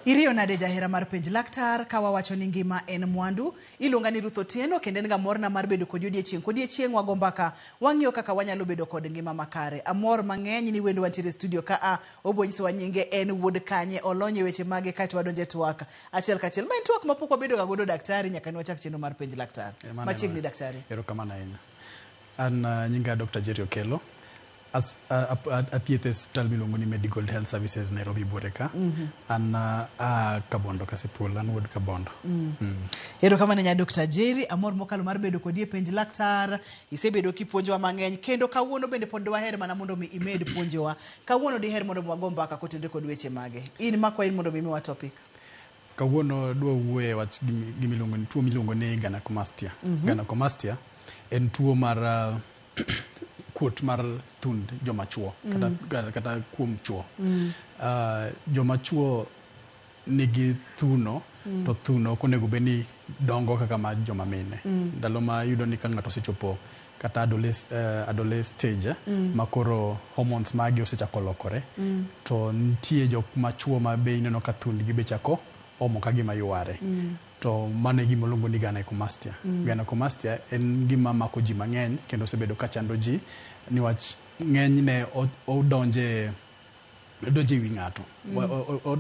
Iriyo nade jahera mar penj laktar ka wawacho ni ngima en mwandu. Iluonga ni Ruth Otieno kendo en ga morna mar bedo kodi odiechieng' kodiechieng' wago mbaka wang'iyo kaka wanyalo bedo kod ngima makare. Amor mang'eny ni wendo wantiere e studio ka a obo nyisowa nyinge en wuod kanye olony e weche mage kaeto wadonjo e twak achiel kachiel. Ma en twak mapok wabedo ga godo daktari nyaka ne wachak chenro mar penj laktar. Machiegni daktari. Erokamano ahinya. An nyinga Dr. Jerry Okello. Athieth e osiptal miluongo ni Medigold Health Services Nairobi buore ka. An a Kabondo Kasipul, an wuod Kabondo. Erokamano ahinya Dr. Jerry, amor mokalo mar bedo kodi e penj laktar. Isebedo kipuonjowa mang'eny kendo kawuono bende pod dwaher mana mondo mi imed puonjowa. Kawuono diher mondo mi wago mbaka kotenore kod weche mage? In makwa in mondo mi imiwa topic. Kawuono dwa wuoye wach gimiluongo ni tuo miluongo ni gynecomastia. Gynecomastia en tuo mar kuot mar thund joma chuo kata kuom chuo. Joma chuo nigi thuno to thuno ok onego bed ni dongo kaka mar joma mine. Ndalo ma iyudo ni ka ng'ato osechopo kata adolescent stage ma koro hormones magi osechako lokore to nitie jok machuo ma be ineno ka thundgi be chako omo ka gima yware. To mano e gima iluongo ni gynecomastia. Gynecomastia en gima mako ji mang'eny kendo osebedo ka chando ji niwach ng'enyne odonje odonjo e wi ng'ato.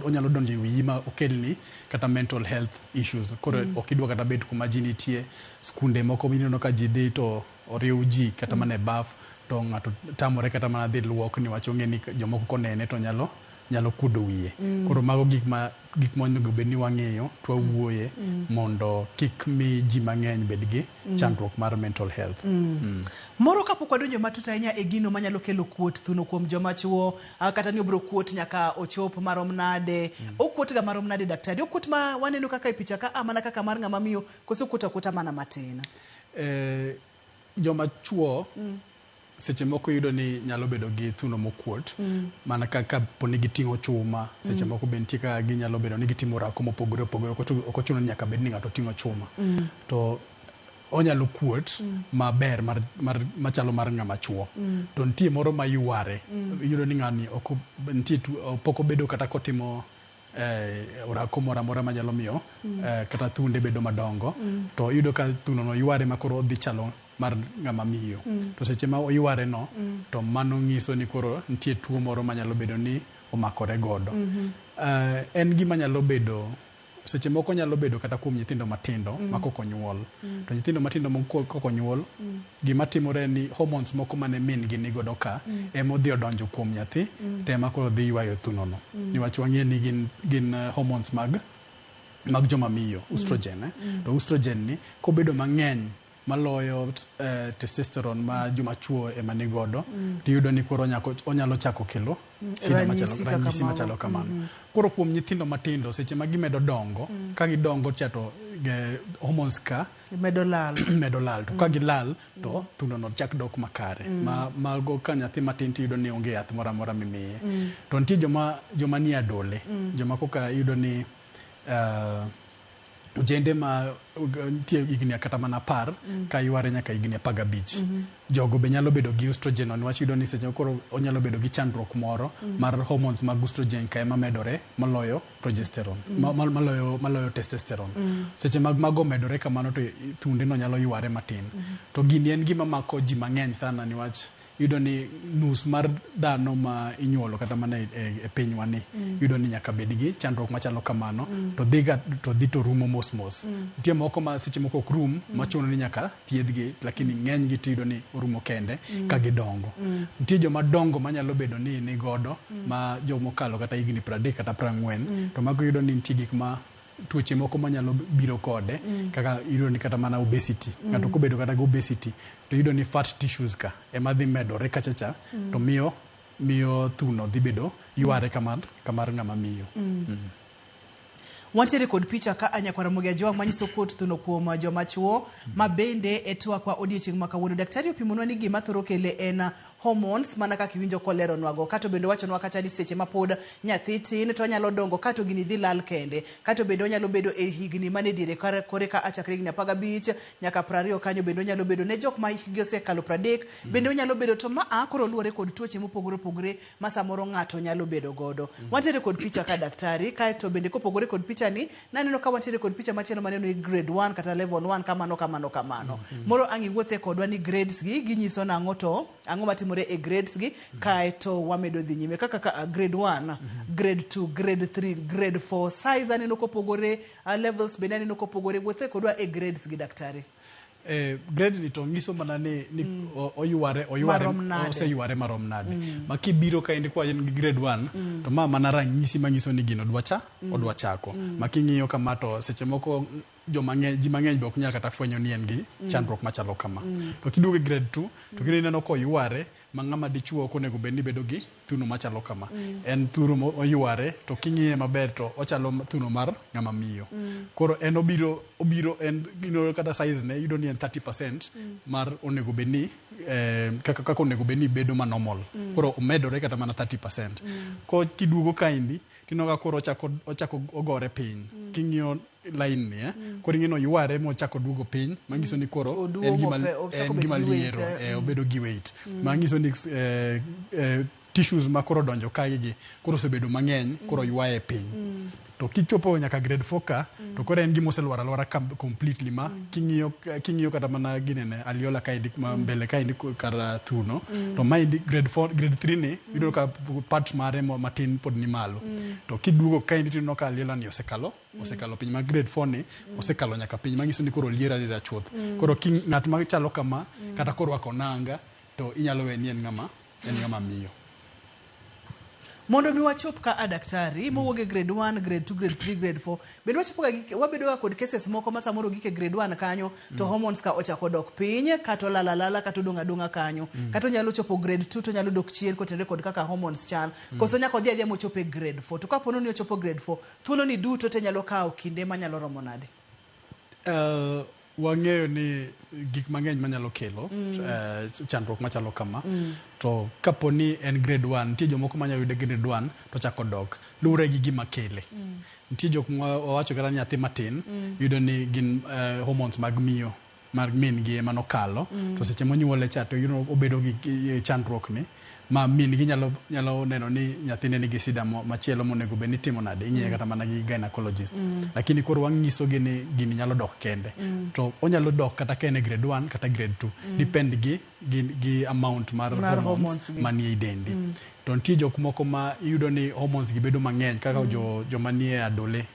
Onyalo donjo e wiyi ma okelni kata mental health issues. Koro ok idwa kata bet kuma ji nitie. Skunde moko ineno ka ji dhi to oriw ji kata mana e baf to ng'ato tamore kata mana dhi luok niwach ong'e ni jomoko konene to nyalo nyalo kuodo wiye. Koro mago gik ma gik monego bed ni wang'iyo to wawuoye mondo kik mi ji mang'eny bed gi chandruok mar mental health. Moro kapok wadonjo matut ahinya e gino manyalo kelo kuot thuno kuom joma chuo kata ni obiro kuot nyaka ochop marom nade. Okuot ga marom nade daktari? Okuot ma waneno kaka e picha ka a mana kaka mar ng'ama miyo koso okuot akuota mana matin? Joma chuo seche moko iyudo ni nyalo bedo gi thuno mokuot mana kaka po ni giting'o chuma seche moko be nitie kaka ginyalo bedo ni gitimo orako mopogore opogore ok ochuno ni nyaka bed ni ng'ato ting'o chuma to onyalo kuot maber mar, mar, machalo mar ng'ama chuo to nitie moro ma yware iyudo ni ng'ani ok nitie pok obedo kata kotimo orako moro amora manyalo miyo kata thunde bedo madongo to iyudo ka thuno no yware ma koro odhi chalo mar ng'ama miyo to seche ma oyware no to mano nyiso ni koro nitie tuo moro manyalo bedo ni omakore godo. En gima nyalo bedo seche moko nyalo bedo kata kuom nyithindo matindo ma kok onyuol to nyithindo matindo ma kok onyuol gima timore en ni hormones moko mane min gi nigodo ka ema odhi odonjo kuom nyathi to ema koro dhi ywayo thuno no niwach wang'e ni gin hormones mag joma miyo estrogen to estrogen ni kobedo mang'eny maloyo testosterone ma joma chuo ema nigodo tiyudo ni koro onyalo chako kelo shida machalo ranyisi machalo kamano. Koro kuom nyithindo matindo seche ma gimedo dongo ka gidongo cha to hormones ka medo lal medo lal to ka gilal to thuno no chak dok makare ma mago ka nyathi matin tiyudo ni onge yath moro amora mimiye. To nitie joma nie adole joma koka iyudo ni ojende ma nitie higni kata mana 10 ka yware nyaka higni 15 jogo be nyalo bedo gi estrogen no niwach iyudo ni seche koro onyalo bedo gi chandruok moro mar hormones mag estrogen ka ema medore moloyo progesterone maloyo testosterone. Seche mag mago omedore kamano to thunde no nyalo yware matin. To gini en gima mako ji mang'eny sana niwach iyudo ni nus mar dhano ma inyuolo kata mana e pinywa ni iyudo ni nyaka bed gi chandruok machalo kamano to dhi ga to dhi to rumo mos mos. Nitie moko ma seche moko ok rum machuno ni nyaka thiedhgi lakini ng'eny gi tiyudo ni orumo kende ka gidongo. Nitie joma dongo manyalo bedo ni nigodo ma jomokalo kata higni 30 kata 40 to mago iyudo ni nitie gik ma tuoche moko manyalo biro kode kaka iyudo ni kata mana obesity ng'ato kobedo kata gi obesity to iyudo ni fat tissues ka ema dhi medore kacha cha to miyo thuno dhi bedo yware kamar ng'ama miyo. Wantiere kod picha ka a Nyakwar Ramogi Ajwang' manyiso kuot thuno kuom joma chuo ma bende e twakwa odiechieng' ma kawuono. Daktari opimonwa ni gima thoro kele en hormones mana kaka iwinjo koleronwago. Kato bende owachonwa kacha ni seche ma pod nyathi tin to onyalo dongo kato gini dhi lal kende. Kato bende onyalo bedo e higni mane diere kore ka achakre higni 15 nyaka 20 kanyo bende onyalo bedo ne jok ma hikgi osekalo 30 bende onyalo bedo to ma a koro luwore kod tuoche mopogore opogore ma samoro ng'ato nyalo bedo godo. Wantiere kod picha ka daktari, kaeto bende kopogore kod picha ni, naneno ka wantiere kod picha machielo maneno ni grade 1 kata level 1 kamano kamano kamano. Moro ang' iwuothe kodwa ni grades gi ginyiso nang'o to ang'o matimore e grades gi kaeto wamedo dhi nyime kaka ka grade 1, grade 2, grade 3, grade 4 size aneno kopogore, levels bende aneno kopogore. Wuothe kodwa e grades gi daktari. Grade ni to nyiso mana ni oyware oyware Marom nade. Oseyware marom nade ma kibiro ka in kwa in gi grade 1 to ma mana ranyisi manyiso ni gino dwa cha odwa chako ma king'iyo kama to seche moko joma ng'eny ji mang'eny be ok nyal kata fwenyo ni en gi chandruok machalo kama. To kiduogo e grade 2 to kendo ineno koyware ma ng'ama dichuo ok onego bed ni bedo gi thuno machalo kama. En thuno moyware to king'iye maber to ochalo thuno mar ng'ama miyo. Koro en obiro en gino kata size ne iyudo ni en 30% mar onego bed ni kaka onego bed ni bedo ma normal. Koro omedore kata mana 30%. Ko kiduogo kaendi tineno ka koro ochako ogore piny. King'iyo line ni koro ing'e ni oyware mochako duogo piny manyiso ni koro Oduogo en gima ochako en bet gima gi weight, liero eh. Obedo gi weight manyiso ni tissues ma koro donjo kae gi koro osebedo mang'eny koro ywaye piny. To kichopo nyaka grade 4 ka to koro en gima oselwar alwara completely ma king'iyo kata mana ginene aliola kaendi ma mbele kaendi kar thuno to maendi grade 4 grade 3 ni iyudo ka part mare matin pod ni malo. To kiduogo kaendi tineno ka aliola ni osekalo piny ma grade 4 ni osekalo nyaka piny manyiso ni koro liera liera chuth. Koro ki ng'at machalo kama kata korwako nanga to inyalo we ni en ng'ama miyo. Mondo mi wachop ka a daktari mowuok e grade 1, grade 2, grade 3, grade 4 bende wachopo ga wabedo ga kod cases moko ma samoro gik e grade 1 kanyo to hormones ka ochako dok piny kata olal alala kata odong' adong'a kanyo kata onyalo chopo grade 2 to onyalo dok chien kotenore kod kaka hormones chal koso nyaka odhi adhiya mochop e grade 4 to kapo ni ochopo grade 4 thuolo ni duto te nyalo kawo kinde manyalo romo nade? Wang'eyo ni gik mang'eny manyalo kelo chandruok machalo kama. To kapo ni en grade 1 nitie jomoko manyalo yude grade 1 to chako dok luwore gi gima kele. Nitie jok ma wawacho kata nyathi matin yudo ni gin hormones mag miyo mar min gi ema nokalo to seche monyuole cha to yudo obedo gi chandruok ni ma min gi nyalo neno ni nyathine nigi shida machielo monego bed ni itimo nade ing'iye kata mana gi gynecologist. Lakini koro wang'iso gi ni gini nyalo dok kende to onyalo dok kata ka en e grade 1 kata grade 2 depend gi amount mar Mar hormones hormones gi. manie i dendi. To nitie jok moko ma iyudo ni hormones gi bedo mang'eny kaka joma nie adole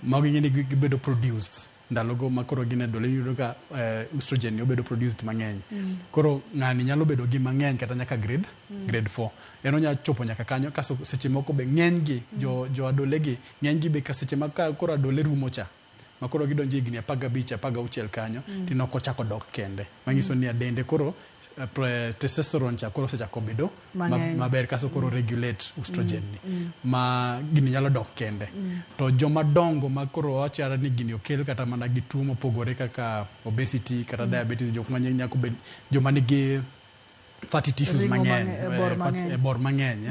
mago ing'e ni gibedo produced ndalogo ma koro gin e adole iyudo ka estrogen ni obedo produced mang'eny. Koro ng'ani nyalo bedo gi mang'eny kata nyaka grade 4 en onyalo chopo nyaka kanyo kasto seche moko be ng'eny gi jo adole gi ng'eny gi be ka seche ma ka koro adole rumo cha ma koro gidonjo higni 15 16 kanyo tineno kochako dok kende manyiso ni adende koro testosterone cha koro osechako bedo Mang'eny. Maber kasto koro regulate estrogen ni ma gini nyalo dok kende. To joma dongo ma koro wachara ni gini okel kata mana gi tuo mopogore kaka obesity kata diabetes jok ma nyako bed joma nigi fatty tissues Ring'o mang'eny bor mang'eny. Bor mang'eny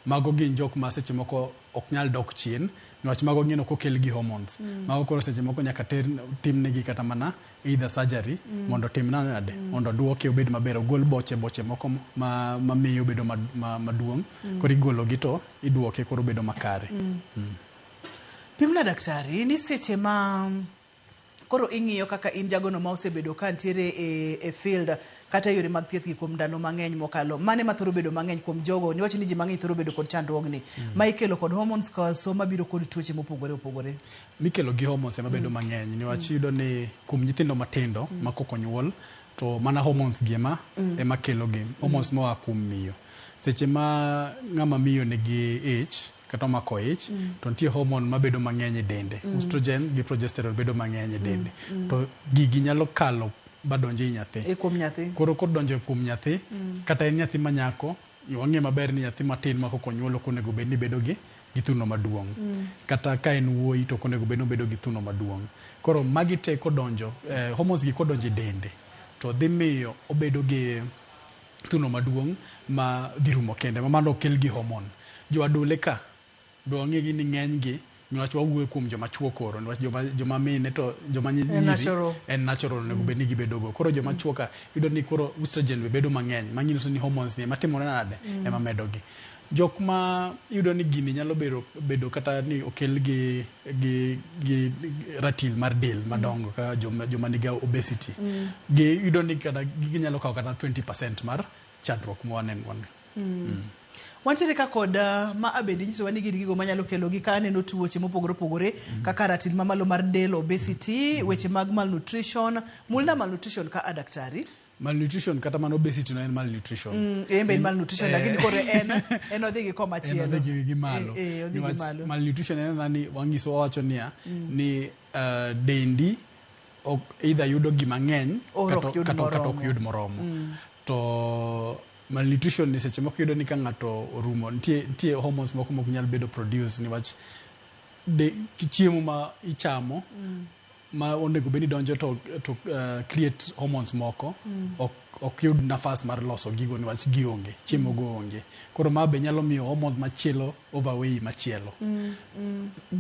mago gin jok ma seche moko ok nyal dok chien niwach mago ng'eno kokel gi hormones mago koro seche moko nyaka ter timnegi kata mana either surgery mondo otim nade mondo oduoke obed maber ogol boche boche moko ma mamiyo obedo maduong' koro igologi to iduoke koro obedo makare. Pimna daktari ni seche ma koro ing'iyo kaka in jagono ma osebedo ka ntiere e field kata e yore mag thieth gi kuom ndalo mang'eny mokalo mane ma thoro bedo mang'eny kuom jogo niwach ni ji mang'eny thoro bedo kod chandruogni ma ikelo kod hormones koso mabiro kod tuoche mopogore opogore? Mikelo gi hormones ema bedo mang'eny niwach iyudo ni kuom nyithindo matindo ma kok onyuol to mana hormones gi ema kelo gi hormones moa kuom miyo. Seche ma ng'ama miyo nigi ich kata omako ich to nitie hormone mabedo mang'eny e dende estrogen gi progesterone bedo mang'eny e dende to gigi nyalo kalo badonj ei nyathi. E kuom nyathi. Koro kodonjo kuom nyathi kata en nyathi ma nyako wang'e maber ni nyathi matin ma kok onyuol ok onego bed ni bedo gi gi thuno maduong'. Kata ka en wuoyi to ok onego bed ni obedo gi thuno maduong'. Koro magi te kodonjo, hormones gi kodonjo e dende to dhi miyo obedo gi thuno maduong' ma dhi rumo kende ma mano ok kel gi hormone. Jo adole ka be wang'e ni ng'eny gi niwach wawuoyo kuom joma chuo koro niwach joma mine to joma nyiri natural. En natural onego bed ni gibedo go. Koro joma chuo ka iyudo ni koro estrogen be bedo mang'eny manyiso ni hormones ni ema timore nade ema medogi. Jok ma iyudo ni gini nyalo bedo kata ni okel gi ratil mar del madongo kaka joma nigi obesity. Gi iyudo ni kata ginyalo kawo kata 20% mar chandruok ma waneno. Wantiere ka kod ma abende nyisowa ni gin gigo manyalo kelo gi ka aneno tuoche mopogore opogore kaka ratil mamalo mar del, obesity, weche mag malnutrition. Mulna malnutrition ka a daktari. Malnutrition kata mana obesity no en malnutrition. En be en malnutrition, lakini koro en odhi gi koma En chielo. odhi gi malo. Eh, odhi gi Niwach malo. Malnutrition en ena ni wanyiso wawacho niya ni dendi ok either yudo gima ng'eny Or ok yud kata ok moromo. yud moromo. To malnutrition ni seche moko iyudo ni ka ng'ato orumo nitie hormones moko mok nyal bedo produce niwach chiemo ma ichamo ma onego bed ni donjo to create hormones moko ok yud nafas mar loso gigo niwach gionge, chiemo go onge. Koro ma be nyalo miyo hormones machielo overweigh machielo.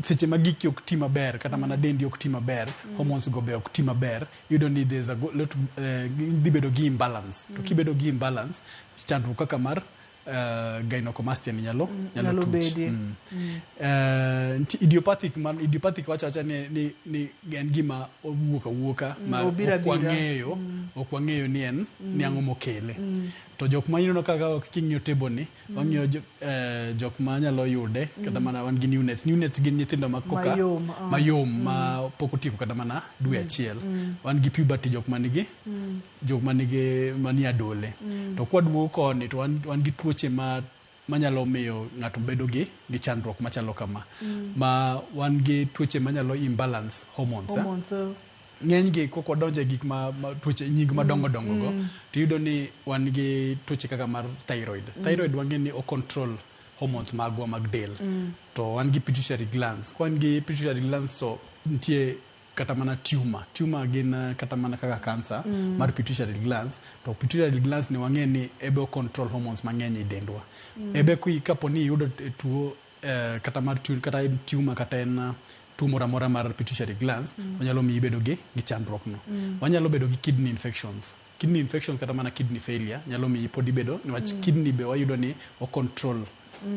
Seche ma giki ok ti maber kata mana dendi ok ti maber, hormones go be ok ti maber, iyudo ni there's a lot, dhi bedo gi imbalance. To kibedo gi imbalance, chandruok kaka mar gynecomastia ni nyalo Nyalo tuch. bedie. Nitie idiopathic, man idiopathic wacho awacha ni en gima owuok awuoka ma Obiro ok abira. wang'eyo, ok wang'eyo ni en ni ang'o mokele. To jok ma ineno kaka king'iyo table ni, wang'iyo jok ma nyalo yude kata mana wan gi neonates. Neonates gin nyithindo ma koka Mayom, ah. mayom ma pok otieko kata mana dwe achiel. Wan gi puberty jok manigi manie adole. To kwaduogo koni to wan gi tuoche ma manyalo miyo ng'ato bedo gi chandruok machalo kama. Ma wan gi tuoche manyalo imbalance hormones. Hormones. Ng'eny gi kok wadonjo e gik ma tuoche nying madongo dongo go, to iyudo ni wan gi tuoche kaka mar thyroid. Thyroid wang'e ni o control hormones magwa mag del. To wan gi pituitary glands. Ka wan gi pituitary glands to nitie kata mana tumor. Tumor gin kata mana kaka cancer mar pituitary glands. To pituitary glands ni wang'e ni ebe o control hormones mang'eny e dendwa. Ebe kapo ni iyudo tuo kata mar kata en tumor kata en tuo moro amora mar pituitary glands, onyalo miyi ibedo gi chandruok no. Wanyalo bedo gi kidney infections. Kidney infection kata mana kidney failure nyalo miyi pod ibedo niwach kidney be wayudo ni o control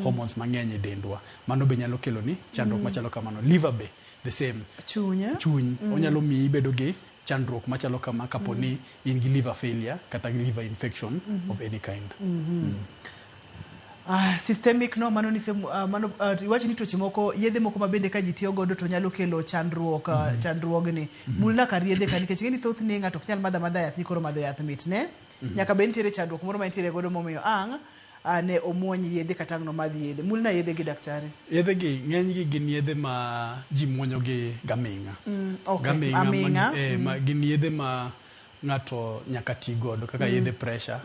hormones mang'eny e dendwa. Mano be nyalo kelo ni chandruok machalo kamano. Liver be the same. Chuny, eh? Chuny onyalo miyi ibedo gi chandruok machalo kama kapo ni in gi liver failure kata liver infection of any kind. Systemic no mano ni mano iwacho ni tuoche moko yedhe moko ma bende ka ji tiyo godo to nyalo kelo chandruok chandruogni. Mulna kar yedhe ka nikech ing'e ni thothne ng'ato ok nyal madho amadha yath ni koro madho yath mit ne. Nyaka bed nitiere chandruok moro ma entiere godo momiyo ang' ne omuony yedhe kata ang' nomadh yedhe. Mulna yedhe gi daktari. Yedhe gi ng'eny gi gin yedhe ma ji muonyo gi gaming'a. Okay. Gaming'a Aming'a. Ma gin yedhe ma ng'ato nyaka ti godo kaka yedhe pressure.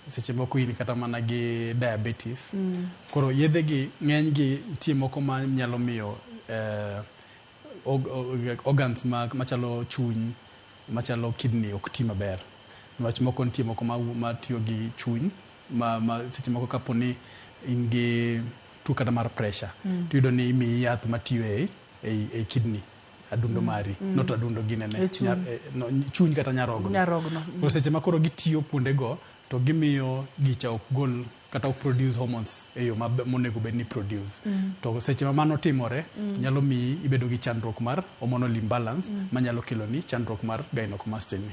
Seche moko in kata mana gi diabetes. Koro yedhe gi ng'eny gi nitie moko ma nyalo miyo organs machalo chuny, machalo kidney ok ti maber. Niwach moko nitie moko ma tiyo gi chuny ma seche moko kapo ni in gi tuo kata mar pressure, tiyudo ni imiyi yath matiyo e kidney, adundo mari, not adundo ginene, E chuny. No, chuny kata nyarogno. Nyarogno. Koro seche ma koro gitiyo kuondego to gimiyo gicha ok gol kata ok produce hormones e yo monego bed ni produce. To seche ma mano timore, nyalo miyi ibedo gi chandruok mar hormonal imbalance manyalo kelo ni chandruok mar gynecomastia ni.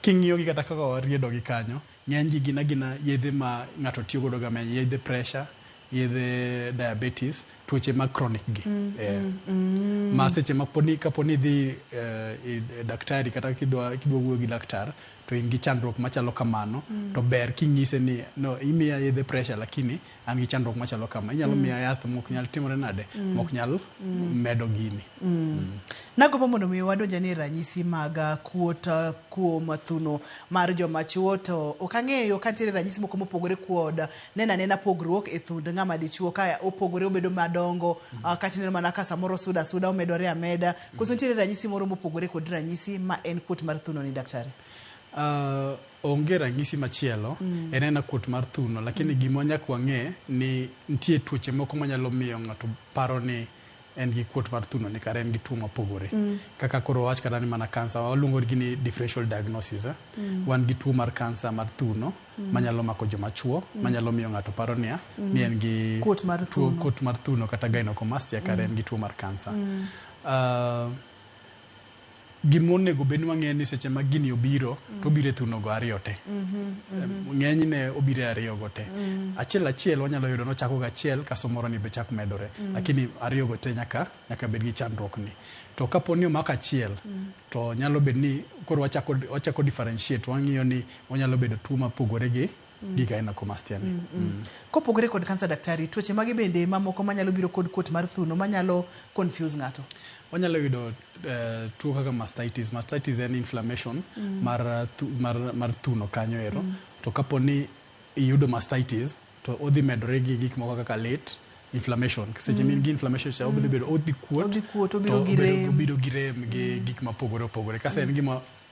King'iyo gi kata kaka wariedo gi kanyo, ng'eny gi gin agina yedhe ma ng'ato tiyo godo ga mang'eny, yedhe pressure, yedhe diabetes, Tuoche mag chronic gi. Ma seche ma poni kaponi idhi e daktari kata kidwa wuoyo gi laktar to in gi chandruok machalo kamano, to ber king'ise ni no imiya yedhe pressure lakini an gi chandruok machalo kama, inyalo miya yath mok nyal timore nade, mok nyal medo gini. Nagombo mondo mi wadonj ane ranyisi mag kuot kuom thuno mar joma chuo, to ok ang'eyo ka nitiere ranyisi moko mopogore kod neno anena pogruok e thund ng'ama dichuo ka opogore obedo madongo, kata ineno mana ka samoro suda suda omedore ameda, koso nitiere ranyisi moro mopogore kod ranyisi ma en kuot mar thuno ni, daktari? Onge ranyisi machielo, en ena kuot mar thuno, lakini gima nyaka wang'e ni nitie tuoche moko manyalo miyo ng'ato paro ni en gi kuot mar thuno ni kare en gi tuo mopogore. Kaka koro wach kata ni mana kansa, waluongo gi ni differential diagnosis. Wan gi tuo mar kansa mar thuno manyalo mako joma chuo, manyalo miyo ng'ato paro niya ni en gi kuot mar tuo thuno. Kuot mar thuno kata gynecomastia, kare en gi tuo mar kansa. Gima onego bed ni wang'e ni seche ma gini obiro to obiro e thuno go ariyo te. Ng'enyne obiro e ariyo go te. Achiel achiel wanyalo yudo nochako ga achiel kasto moro ni be chak medore, lakini ariyo go te nyaka bed gi chandruok ni. To kapo ni omako achiel, to nyalo bet ni koro wachako differentiate, wang'iyo ni onyalo bedo tuo mapogore gi gynecomastia ni. Kopogore kod kansa, daktari, tuoche mage bende mamoko manyalo biro kod kuot mar thuno manyalo confuse ng'ato? Wanyalo yudo tuo kaka mastitis. Mastitis en inflammation mar thuno kanyo ero. To kapo ni iyudo mastitis to odhi medore gi gik moko kaka lit, inflammation. Seche ma in gi inflammation cha obiro bedo odhi kuot. Odhi kuot, obiro to gi rem. Obiro gi rem gi gik mopogore opogore. Kasto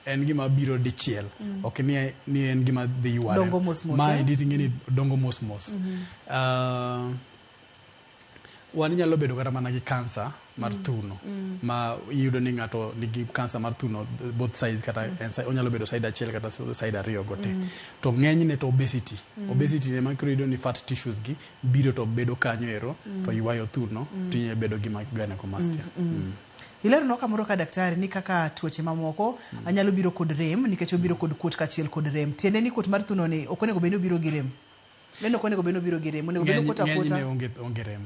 en gima biro dichiel, ok ni en gima dhi yware. Dongo mos mos, Ma eh? endi ting'e ni dongo mos mos. Wan inyalo bedo kata mana gi kansa mar thuno ma iyudo ni ng'ato nigi kansa mar thuno both sides, kata en onyalo bedo side achiel kata side ariyo go te. To ng'enyne to obesity. Obesity ema koro iyudo ni fat tissues gi biro to bedo kanyo ero to ywayo thuno to inyalo bedo gi gynecomastia. Ileronwa kamoro ka, daktari, ni kaka tuoche mamoko anyalo biro kod rem nikech obiro kod kuot kaachiel kod rem. Tiende ni kuot mar thuno ni ok onego bed ni obiro gi rem. Neno ok onego bed ni obiro gi rem, onego bed ni okuot akuota. Ng'enyne onge rem.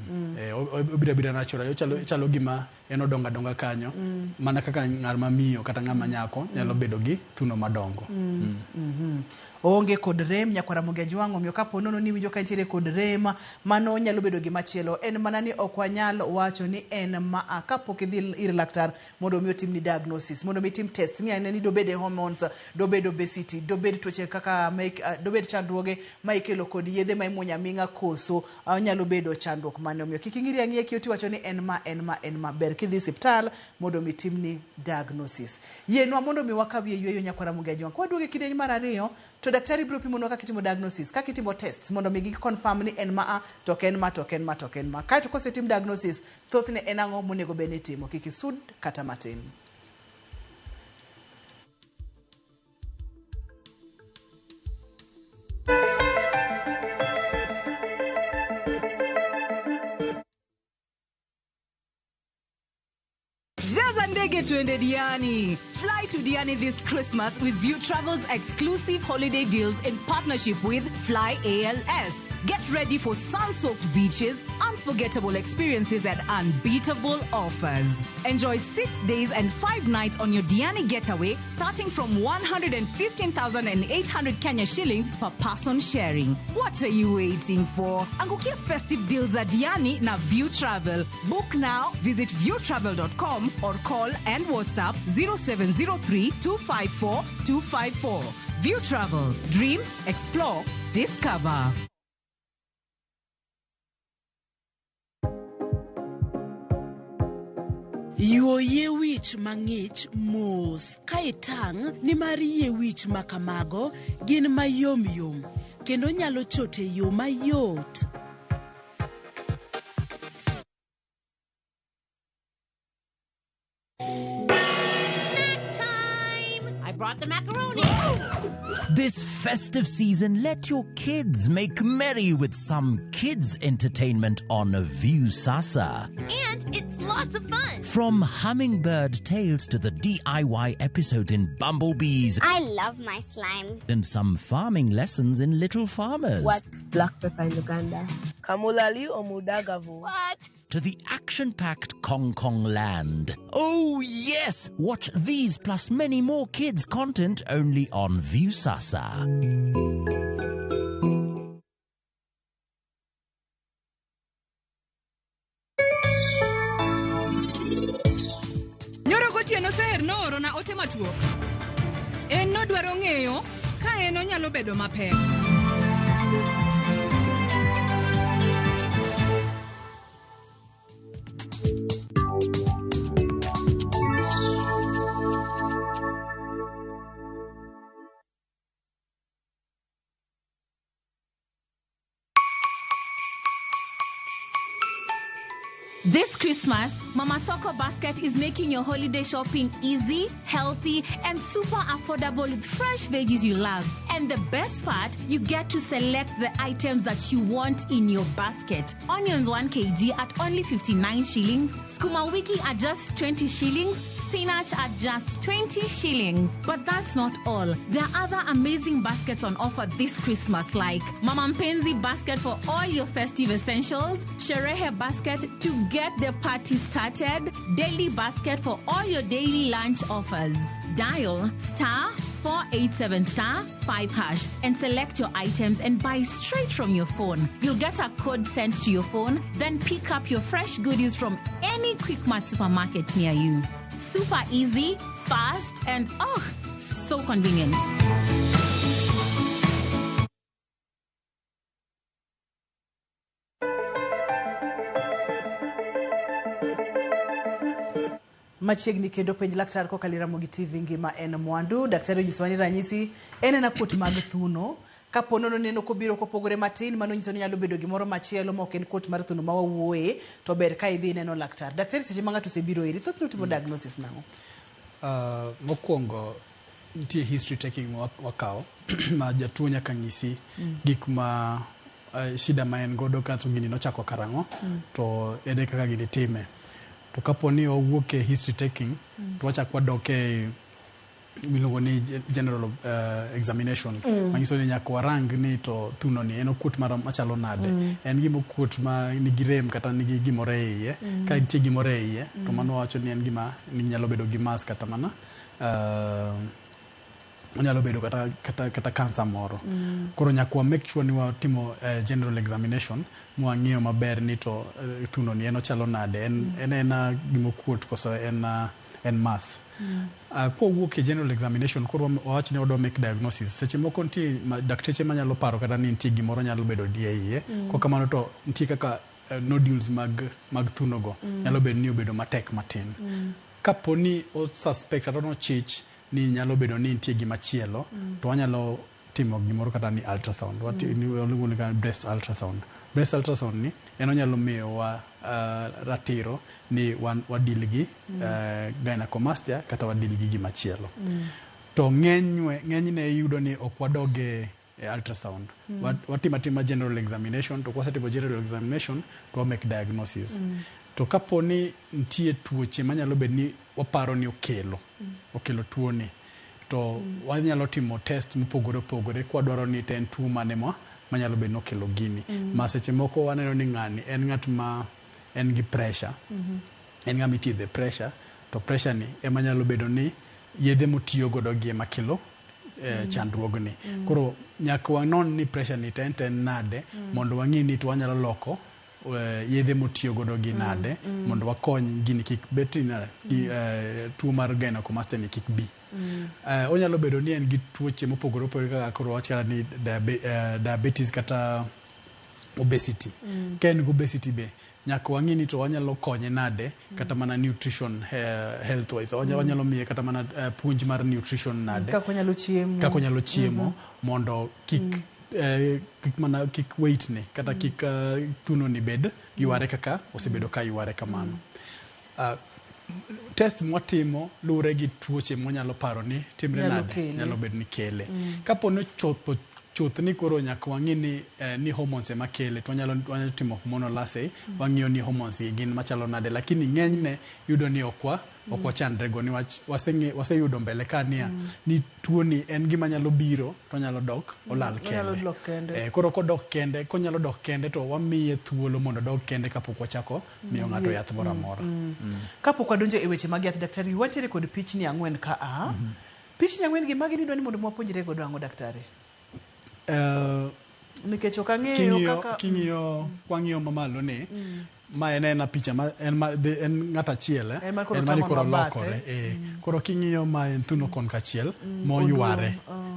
Obiro abira natural, ochalo gima en odongo adonga kanyo, mana kaka ng'ama miyo kata ng'ama nyako nyalo bedo gi thuno madongo. Oonge kod rem, nyakwar Ramogi Ajwang', omiyo kapo nono ni iwinjo ka nitiere kod rem, mano nyalo bedo gima chielo. En mana ni ok wanyal wacho ni en maa kapok idhi ir laktar mondo mi otimni diagnosis, mondo mi itim test ng'i ane ni dobed e hormones, dobed obesity, dobed tuoche kaka mek, dobed chandruoge ma ikelo kod yedhe ma imuonyo aming'a, koso nyalo bedo chandruok mane. Omiyo kik ing'iri ang'iya kio tiwacho ni en ma, en ma, en ma. Ber kidhi osiptal mondo mi timni diagnosis. Yienwa mondo mi wakawie yueyo, nyakwar Ramogi Ajwang'. Kwaduogo e kidieny mar ariyo, to daktari biro pimonwa kaka itimo diagnosis, kaka itimo tests mondo mi gi confirm ni en ma a, to ok en ma, to ok en ma, to ok en ma. Kaeto kosetim diagnosis, thothne en ang'o monego bed ni itimo? Kik isud kata matin. Jaza ndege tuende Diani. Fly to Diani this Christmas with View Travel's exclusive holiday deals in partnership with Fly ALS. Get ready for sun-soaked beaches, unforgettable experiences and unbeatable offers. Enjoy 6 days and 5 nights on your Diani getaway starting from 115,800 Kenya shillings per person sharing. What are you waiting for? Angukia festive deals at Diani na View Travel. Book now, visit viewtravel.com or call and WhatsApp 0703 254 254. View Travel. Dream, explore, discover. Yuo yie wich mang'ich mos ka itang' nimar yie wich ma kamago gin mayom yom kendo nyalo chot e yo mayot. Snack time! I brought the macaroni. This festive season, let your kids make merry with some kids entertainment on Viusasa. And it's lots of fun. From Hummingbird Tales to the DIY episodes in Bumblebees I love my slime. And some farming lessons in Little Farmers. What's black pepper in Uganda? Kamulali omudagavu. What? to the action-packed Kong Kong Land. Oh yes! Watch these plus many more kids content only on Viusasa. Nyoro gotieno Seher noorona ote machuok. En nodwaro ng'eyo ka en onyalo bedo mapek. This Christmas, Mama Soko Basket is making your holiday shopping easy, healthy, and super affordable with fresh veggies you love. And the best part, you get to select the items that you want in your basket. Onions 1 kg at only 59 shillings, sukuma wiki at just 20 shillings, spinach at just 20 shillings. But that's not all. There are other amazing baskets on offer this Christmas, like Mama Mpenzi basket for all your festive essentials, Sherehe basket to get the party started, daily basket for all your daily lunch offers. Dial star 487 star 5 hash and select your items and buy straight from your phone. You'll get a code sent to your phone, then pick up your fresh goodies from any Quickmart supermarket near you. Super easy, fast, and oh, so convenient. Machiegni kendo penj laktar kokalo e Ramogi TV ngima en mwandu. Daktari onyisowa ni ranyisi en ena kuot mag thuno. Kapo nono neno kobiro kopogore matin, mano nyiso ni nyalo bedo gimoro machielo ma ok en kuot mar thuno ma wawuoye, to ber ka idhi ineno laktar. Daktari, seche ma ng'ato osebiro iri, thothne utimo diagnosis nang'o? Mokwongo nitie history taking wakawo ma jatuo nyaka nyisi gik ma shida ma en godo kata gini nochako karang'o to ere kaka gini time. To kapo ni wawuok e history taking to wachak wadok e miluongo ni general examination manyiso ni nyaka warang ni to thuno ni en okuot machalo nade, en gima okuot ma nigi rem kata nigi gimoro e iye. Ka nitie gimoro e iye to mano wacho ni en gima nyalo bedo gi mass kata mana onyalo bedo kata kansa moro. Koro nyaka wa make sure ni watimo general examination mwang'iyo maber ni to thuno ni en ochalo nade, en ena gima okuot koso en mass. Kowuok e general examination koro wawach ni wadwa make diagnosis. Seche moko nitie dakteche manyalo paro kata ni nitie gimoro nyalo bedo e iye. Kok kamano to nitie kaka nodules mag thuno go nyalo bedo ni obedo matek matin. Kapo ni o suspect kata nochich ni nyalo bedo ni nitie gima chielo, to wanyalo timo gimoro kata ni ultrasound. Waluongo ni breast ultrasound. Breast ultrasound ni en onyalo miyowa ratiro ni wadil gi gynecomastia kata wadil gi gima chielo. To ng'enyne iyudo ni ok wadog e ultrasound. Watimo atima general examination, to kwasetimo general examination to wa make diagnosis. To kapo ni nitie tuoche manyalo bedo ni waparo ni okelo tuoni, to wanyalo timo test mopogore opogore kwadwaro ni to en tuo mane manyalo bedo ni okelo gini. Ma seche moko waneno ni ng'ani en ng'at ma en gi pressure, en ng'ama ithiedhe pressure, to pressure ni ema nyalo bedo ni yedhe motiyo godo gi ema kelo chandruogni. Koro nyaka wanon ni pressure ni to en nade, mondo wang'i ni to wanyalo loko yedhe motiyo godo gi nade, mondo wakony gini kik bet ni tuo mar gynecomastia ni kik bi. Onyalo bedo ni en gi tuoche mopogore opogore kaka koro wach kata ni diabetes kata obesity. Ka en gi obesity be nyaka wang'i ni to wanyalo konye nade kata mana nutrition health wise. Wanyalo miye kata mana puonj mar nutrition nade, kaka onyalo chiemo, kaka onyalo chiemo mondo kik kik mana kik weight ni kata kik thuno ni bed yware kaka osebedo ka yware kamano. Test mwatimo luwore gi tuoche mwanyalo paro ni timre nade, nyalo bedo ni kele. Kapo ni ochopo Chuth ni koro nyaka wang'i ni, ni hormones ema kele to wanyalo timo hormonal assay, wang'iyo ni hormones gi gin machalo nade, lakini ng'enyne yudo ni ok wachandre go niwach waseyudo mbele ka niya ni tuo ni en gima nyalo biro to onyalo dok olal Onyalo kende. dok kende. Koro kodok kende, konyalo dok kende to wamiye thuolo mondo odog kende kapok wachako miyo ng'ato yath moro amora. Kapok wadonjo e weche mag yath, daktari, wantiere kod pichni ang'wen ka a. Pichni ang'wen gi magi nidwa ni mondo wapuonjre godo ang'o, daktari? Nikech ok ang'eyo kaka King'iyo kwang'iyo mamalo ni, ma en ena picha ma en, ma, en ng'at achiel, eh? En ma koro En mani tamo koro mabathe. lokore, eh. Koro king'iyo ma en thuno kon kachiel moyware,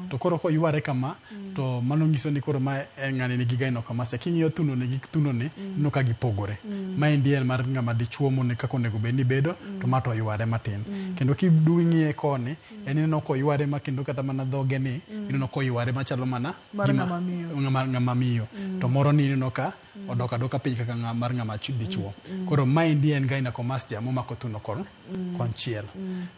to koro koyware kama to mano nyiso ni koro ma en ng'ani nigi gynecomastia. King'iyo thuno ni gi thuno ni, ineno ka gipogore. Maendi en mar ng'ama dichuo mone kaka onego bed ni bedo, to ma to oyware matin. Kendo kiduogo ing'iye koni, en ineno koyware ma kendo kata mana dhoge ni ineno koyware machalo mana Mar gima- ng'ama miyo. ng'ama miyo. To moro ni ineno ka odok adoka piny kaka mar ng'ama dichuo. Koro maendi en gynecomastia momako thuno kon konchiel.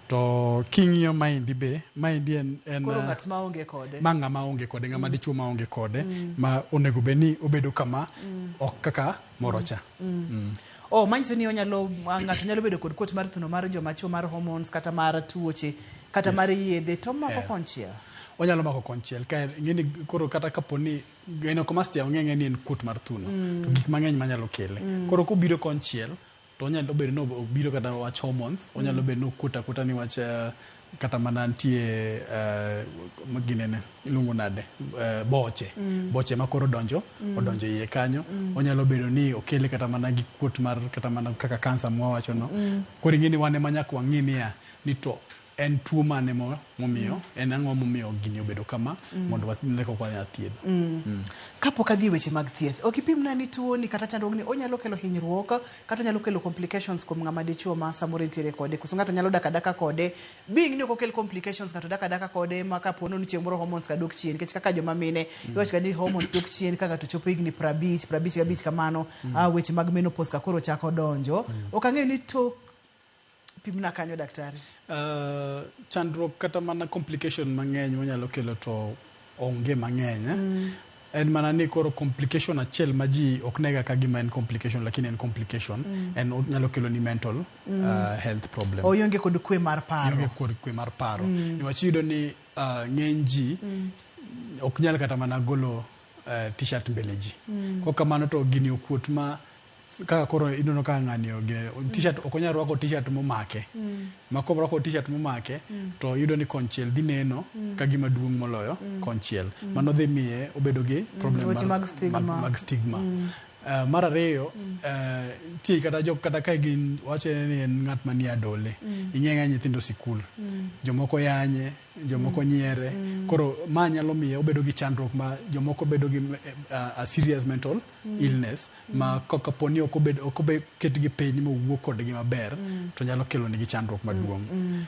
To king'iyo maendi be, maendi en Koro ng'at ma onge kode. Ma ng'ama onge kode, ng'ama dichuo ma onge kode, ma onego bed ni obedo kama, ok kaka moro cha. Oh, manyiso ni onyalo ng'ato nyalo bedo kod kuot mar thuno mar joma chuo, mar hormones kata mar tuoche kata mar yedhe to mako konchiel. Onyalo mako konchiel ka ing'eni koro kata kapo ni gynecomastia ong'e ni en kuot mar thuno, to gik mang'eny manyalo kele. Koro kobiro konchiel to onyalo bedo ni obiro kata wach hormones, onyalo bedo ni okuot akuota ni wach kata mana nitie ginene iluongo nade, boche boche ma koro donjo odonjo iye kanyo. Onyalo bedo ni okele kata mana gi kuot mar kata mana kaka kansa mwawacho no. Koro ing'e ni wan ema nyaka wang'i niya ni to en tuo mane momiyo en ang'o momiyo gini obedo kama, mondo wane kaka wanyalo thiedho. Kapok adhi e weche mag thieth, ok ipimna ni tuo ni kata chandruok ni onyalo kelo hinyruok kata onyalo kelo complications kuom ng'ama dichuo ma samoro nitiere kode, koso ng'ato nyalo dak adaka kode being ni ok okel complications, ng'ato dak adaka kode ma kapo ni chieng' moro hormones ka dok chien, nikech kaka joma mine iwacho ga ni hormones dok chien ka ng'ato chopo higni 50, 55 kamano, weche mag menopause ka koro chako donjo. Ok ang'eyo ni tok pimna kanyo, daktari. Chandruok kata mana complication mang'eny monyalo kelo to onge mang'eny, eh? En mana ni koro complication achiel ma ji ok nega ka gima en complication, lakini en complication, en onyalo kelo ni mental health problem. Oionge kod kwe mar paro. Ionge kod kwe mar paro. Niwach iyudo ni ng'eny ji ok nyal kata mana golo t-shirt mbele ji. Kok kamano to gini okuot ma kaka koro ineno ka ng'ani t-shirt ok onyal rwako t-shirt momake. Ma korwako t-shirt momake to iyudo ni konchiel dhi neno ka gima duong' moloyo konchiel. Mano dhi miye obedo gi problem Weche mag stigma. Mag stigma. Mar ariyo, nitie kata jok kata ka gin wacho ni en ng'at manie adole. Ing'e ng'eny nyithindo sikul. Jomoko yanye, jomoko nyiere. Koro ma nyalo miyo obedo gi chandruok ma jomoko bedo gi a serious mental illness ma kapo ni ok obed ketgi piny mowuo kodgi maber, to nyalo kelo negi chandruok maduong'.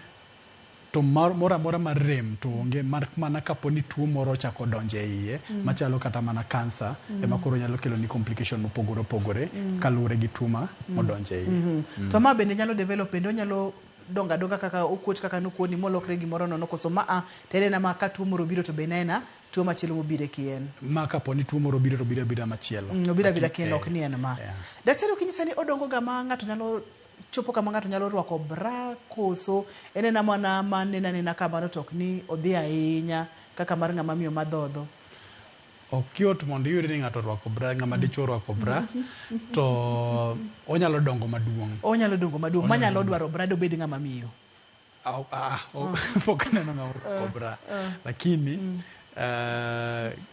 To moro amora mar rem to onge mar mana kapo ni tuo moro ochako donjo e iye machalo kata mana kansa, ema koro nyalo kelo ni complication mopogore opogore kaluwore gi tuo ma odonjo e iye. To ma bende nyalo develop, bende onyalo dongo adonga kaka okuot kaka nokuoni molokre gimoro nono, koso ma a to en ena ma ka tuo moro obiro to bende ena tuo machielo mobiro e kien? Ma kapo ni tuo moro obiro to obiro abira machielo. Obiro abira kien, ok ni en ma. Daktari, ok inyisa ni odongo ga ma ng'ato nyalo chopo kama ng'ato nyalo rwako bra, koso en ena mana ma neno anena kamano to ok ni odhi ahinya kaka mar ng'ama miyo madhodho? Ok yot mondo iyud ni ng'ato orwako bra, ng'ama dichuo orwako bra, to onyalo dongo maduong'. Onyalo dongo maduong' manyalo dwaro bra dobed ng'ama miyo. Pok aneno ng'ama orwako bra. Lakini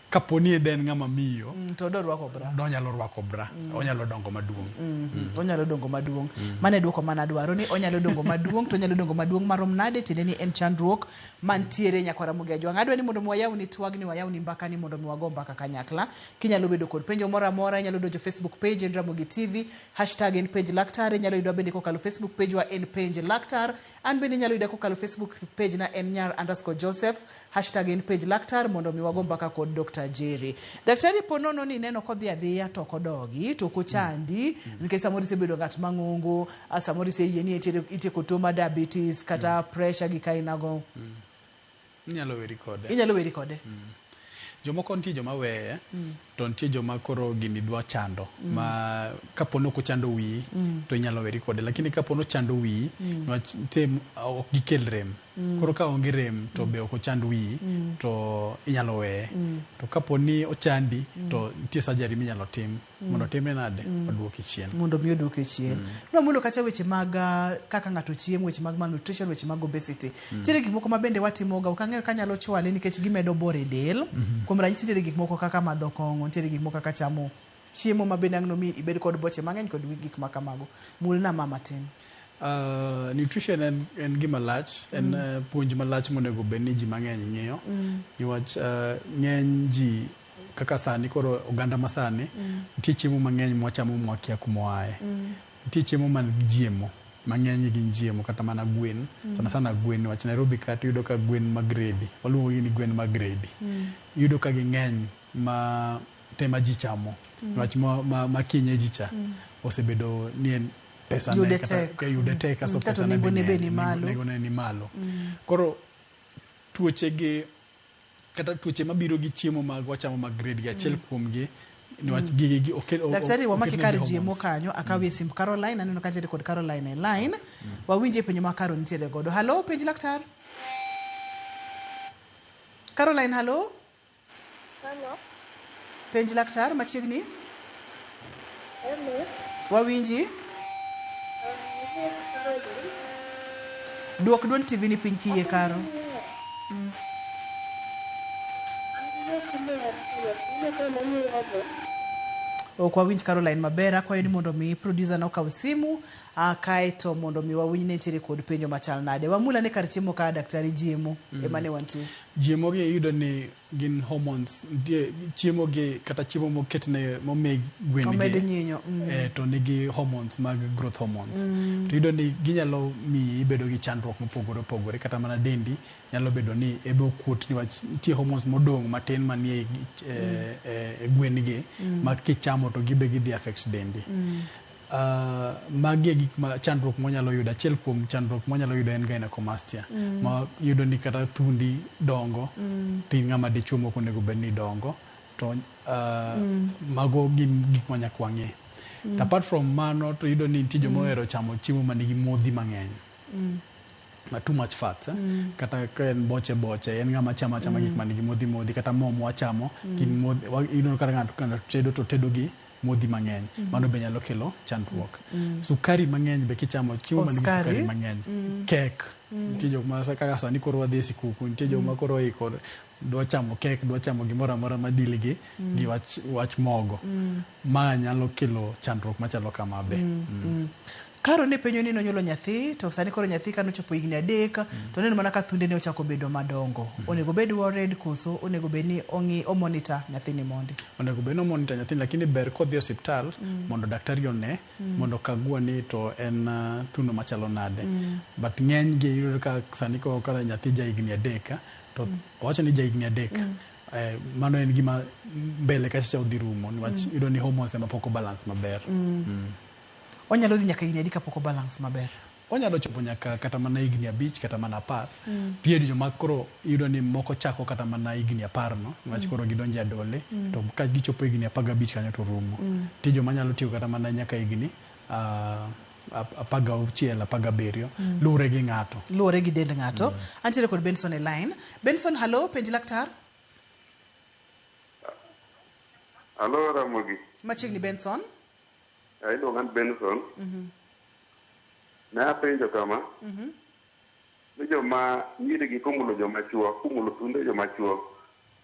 kapo ni en ng'ama miyo, to odwa rwako bra, donyalo rwako bra, onyalo dongo maduong'. Onyalo dongo maduong'. Mano e duoko mana dwaro ni onyalo dongo maduong', to onyalo dongo maduong' marom nade, tiende ni en chandruok mantiere. Nyakwar Ramogi Ajwang', adwa ni mondo mi wayawni twagni, wayawni mbaka ni mondo mi wago mbaka kanyakla. Kinyalo bedo kod penjo moro amora, inyalo donjo Facebook page en Ramogi TV, hashtag en penj laktar. Inyalo yudwa bende kokalo Facebook page wa en penj laktar. An bende inyalo yuda kokalo Facebook page na en nyar_Joseph, hashtag en penj laktar, mondo mi wago mbaka kod Dr. Jerry. Daktari, po nono ni neno kodhi adhiya to ok odogi to ok ochandi, nikech samoro isebedo ng'at mang'ongo, samoro iseyie ni itie kod tuo mar diabetes kata pressure gi kainago. Inyalo weri kode. Inyalo weri kode. Jomoko nitie joma weye, to nitie joma koro gini dwa chando. Ma kapo ni ok ochando wiyi, to inyalo weri kode. Lakini kapo ni ochando wiyi, niwach nitie ok gikel rem. Koro ka onge rem to be ok ochand wiyi, to inyalo weye. To kapo ni ochandi, to nitie surgery minyalo tim mondo otimne nade, oduoki chien. Mondo mi oduoke chien. Nwamulo kacha weche mag kaka ng'ato chiemo, weche mag malnutrition, weche mag obesity. Nitiere gik moko ma bende watimoga, ok ang'eyo kanyalo chwale nikech gimedo bor e del. Kuom ranyisi nitiere gik moko kaka madho kong'o, nitiere gik moko kaka chamo chiemo ma bende ang' nomi ibed kod boche mang'eny kod gik ma kamago. Mulna ma matin. Nutrition en gima lach, en puonj malach monego bed ni ji mang'eny ng'iyo. Niwach ng'eny ji kaka sani koro oganda masani, nitie chiemo mang'eny mwachamo mwakia kumoaye. Nitie chiemo man gi GMO, mang'eny gin GMO kata mana gwen, sana sana gwen niwach Nairobi ka tiyudo ka gwen ma gredi, waluongo gi ni gwen ma gredi. Iyudo ka ging'eny ma te ma ji chamo. Niwach ma kienyeji cha osebedo ni en pesa ne Yude kata tek. Yude tek kasto Kato pesa ne nengone be be ni malo. Nengone ni malo. Koro tuoche gi kata tuoche mabiro gi chiemo mag wachamo mag grade gi achiel kuom gi niwach gigi gi Daktari, wamaki oketnegi kar GMO hormones. Kanyo, akawie simb Caroline, aneno ka nitiere kod Caroline e line. Wawinje penjo ma Caro nitiere godo. Hallo, penj laktar. Caroline, hallo. Hello. Penj laktar machiegni. Hello. Wawinji. Duok duond TV ni piny kiyie, Caro. Ok wawinj Caroline maber, akwayo ni mondo mi producer na okaw simu kaeto mondo mi wawinj ni nitiere kod penjo machal nade. Wamula ne kar chiemo ka daktari GMO ema ne wantie. GMO gi iyudo ni gin hormones, nitie chiemo gi kata chiemo moketne momi gwen gi Omed nyinyo. To nigi hormones mag growth hormones. To iyudo ni ginyalo miyi ibedo gi chandruok mopogore opogore kata mana dendi nyalo bedo ni ebe okuot niwach nitie hormones modong' matin manie e gwen gi ma kichamo to gibe gidhi affect dendi. Magi e gik ma chandruok mwanyalo yudo. Achiel kuom chandruok mwanyalo yudo en gynecomastia. Ma iyudo ni kata thundi dongo, to in ng'ama dichuo mok onego bed ni dongo. To mago gin gik ma nyaka wang'e. To apart from mano to iyudo ni nitie joma ohero chamo chiemo manigi modhi mang'eny. Ma too much fat. Kata ka en boche boche, en ng'ama chamo achama gik manigi modhi modhi, kata mo mwachamo, gin modhi, iyudo kata ng'ato tedo to tedo gi modhi mang'eny. Mano be nyalo kelo chandruok. Sukari mang'eny be kichamo, chiemo manigi sukari mang'eny. Kek. Nitie jok ma kaka sani koro wadhi e sikuku, nitie jok ma koro oiko dwa chamo kek, dwa chamo gimoro amora ma deal gi wach mogo. Ma nyalo kelo chandruok machalo kama be. Karo ne penjo ni nonyuolo nyathi, to sani koro nyathi kanochopo higni 3, to neno mana ka thunde ne ochako bedo madongo. Onego bed worried koso onego bed ni ong'i omonitor nyathini mondi? Onego bed ni omonitor nyathini, lakini ber kodhi e osiptal mondo daktari one, mondo okagua ni to en thuno machalo nade. But ng'eny gi iyudo ka sani koro ka nyathi ja higni 3, to owacho ni ja higni 3, mano en gima mbele kacha odhi rumo, niwach iyudo ni hormones ema pok obalance maber. Onyalo dhi nyaka higni adi kapok obalance maber? Onyalo chopo nyaka kata mana higni 5 kata mana 10. Nitie joma koro iyudo ni moko chako kata mana higni 10 no, niwach koro gidonjo e adole, to ka gichopo higni 15 kanyo to rumo. Nitie joma nyalo tiyo kata mana nyaka higni 16, 17, luwore gi ng'ato. Luwore gi dend ng'ato. Antiere kod Benson e line. Benson, hallo, penj laktar. Hallo, Ramogi. Machiegni, Benson. Iluonga ni Benson. Ne apenjo kama. Ni joma nyiri gi komulo joma chuo, komulo thunde joma chuo,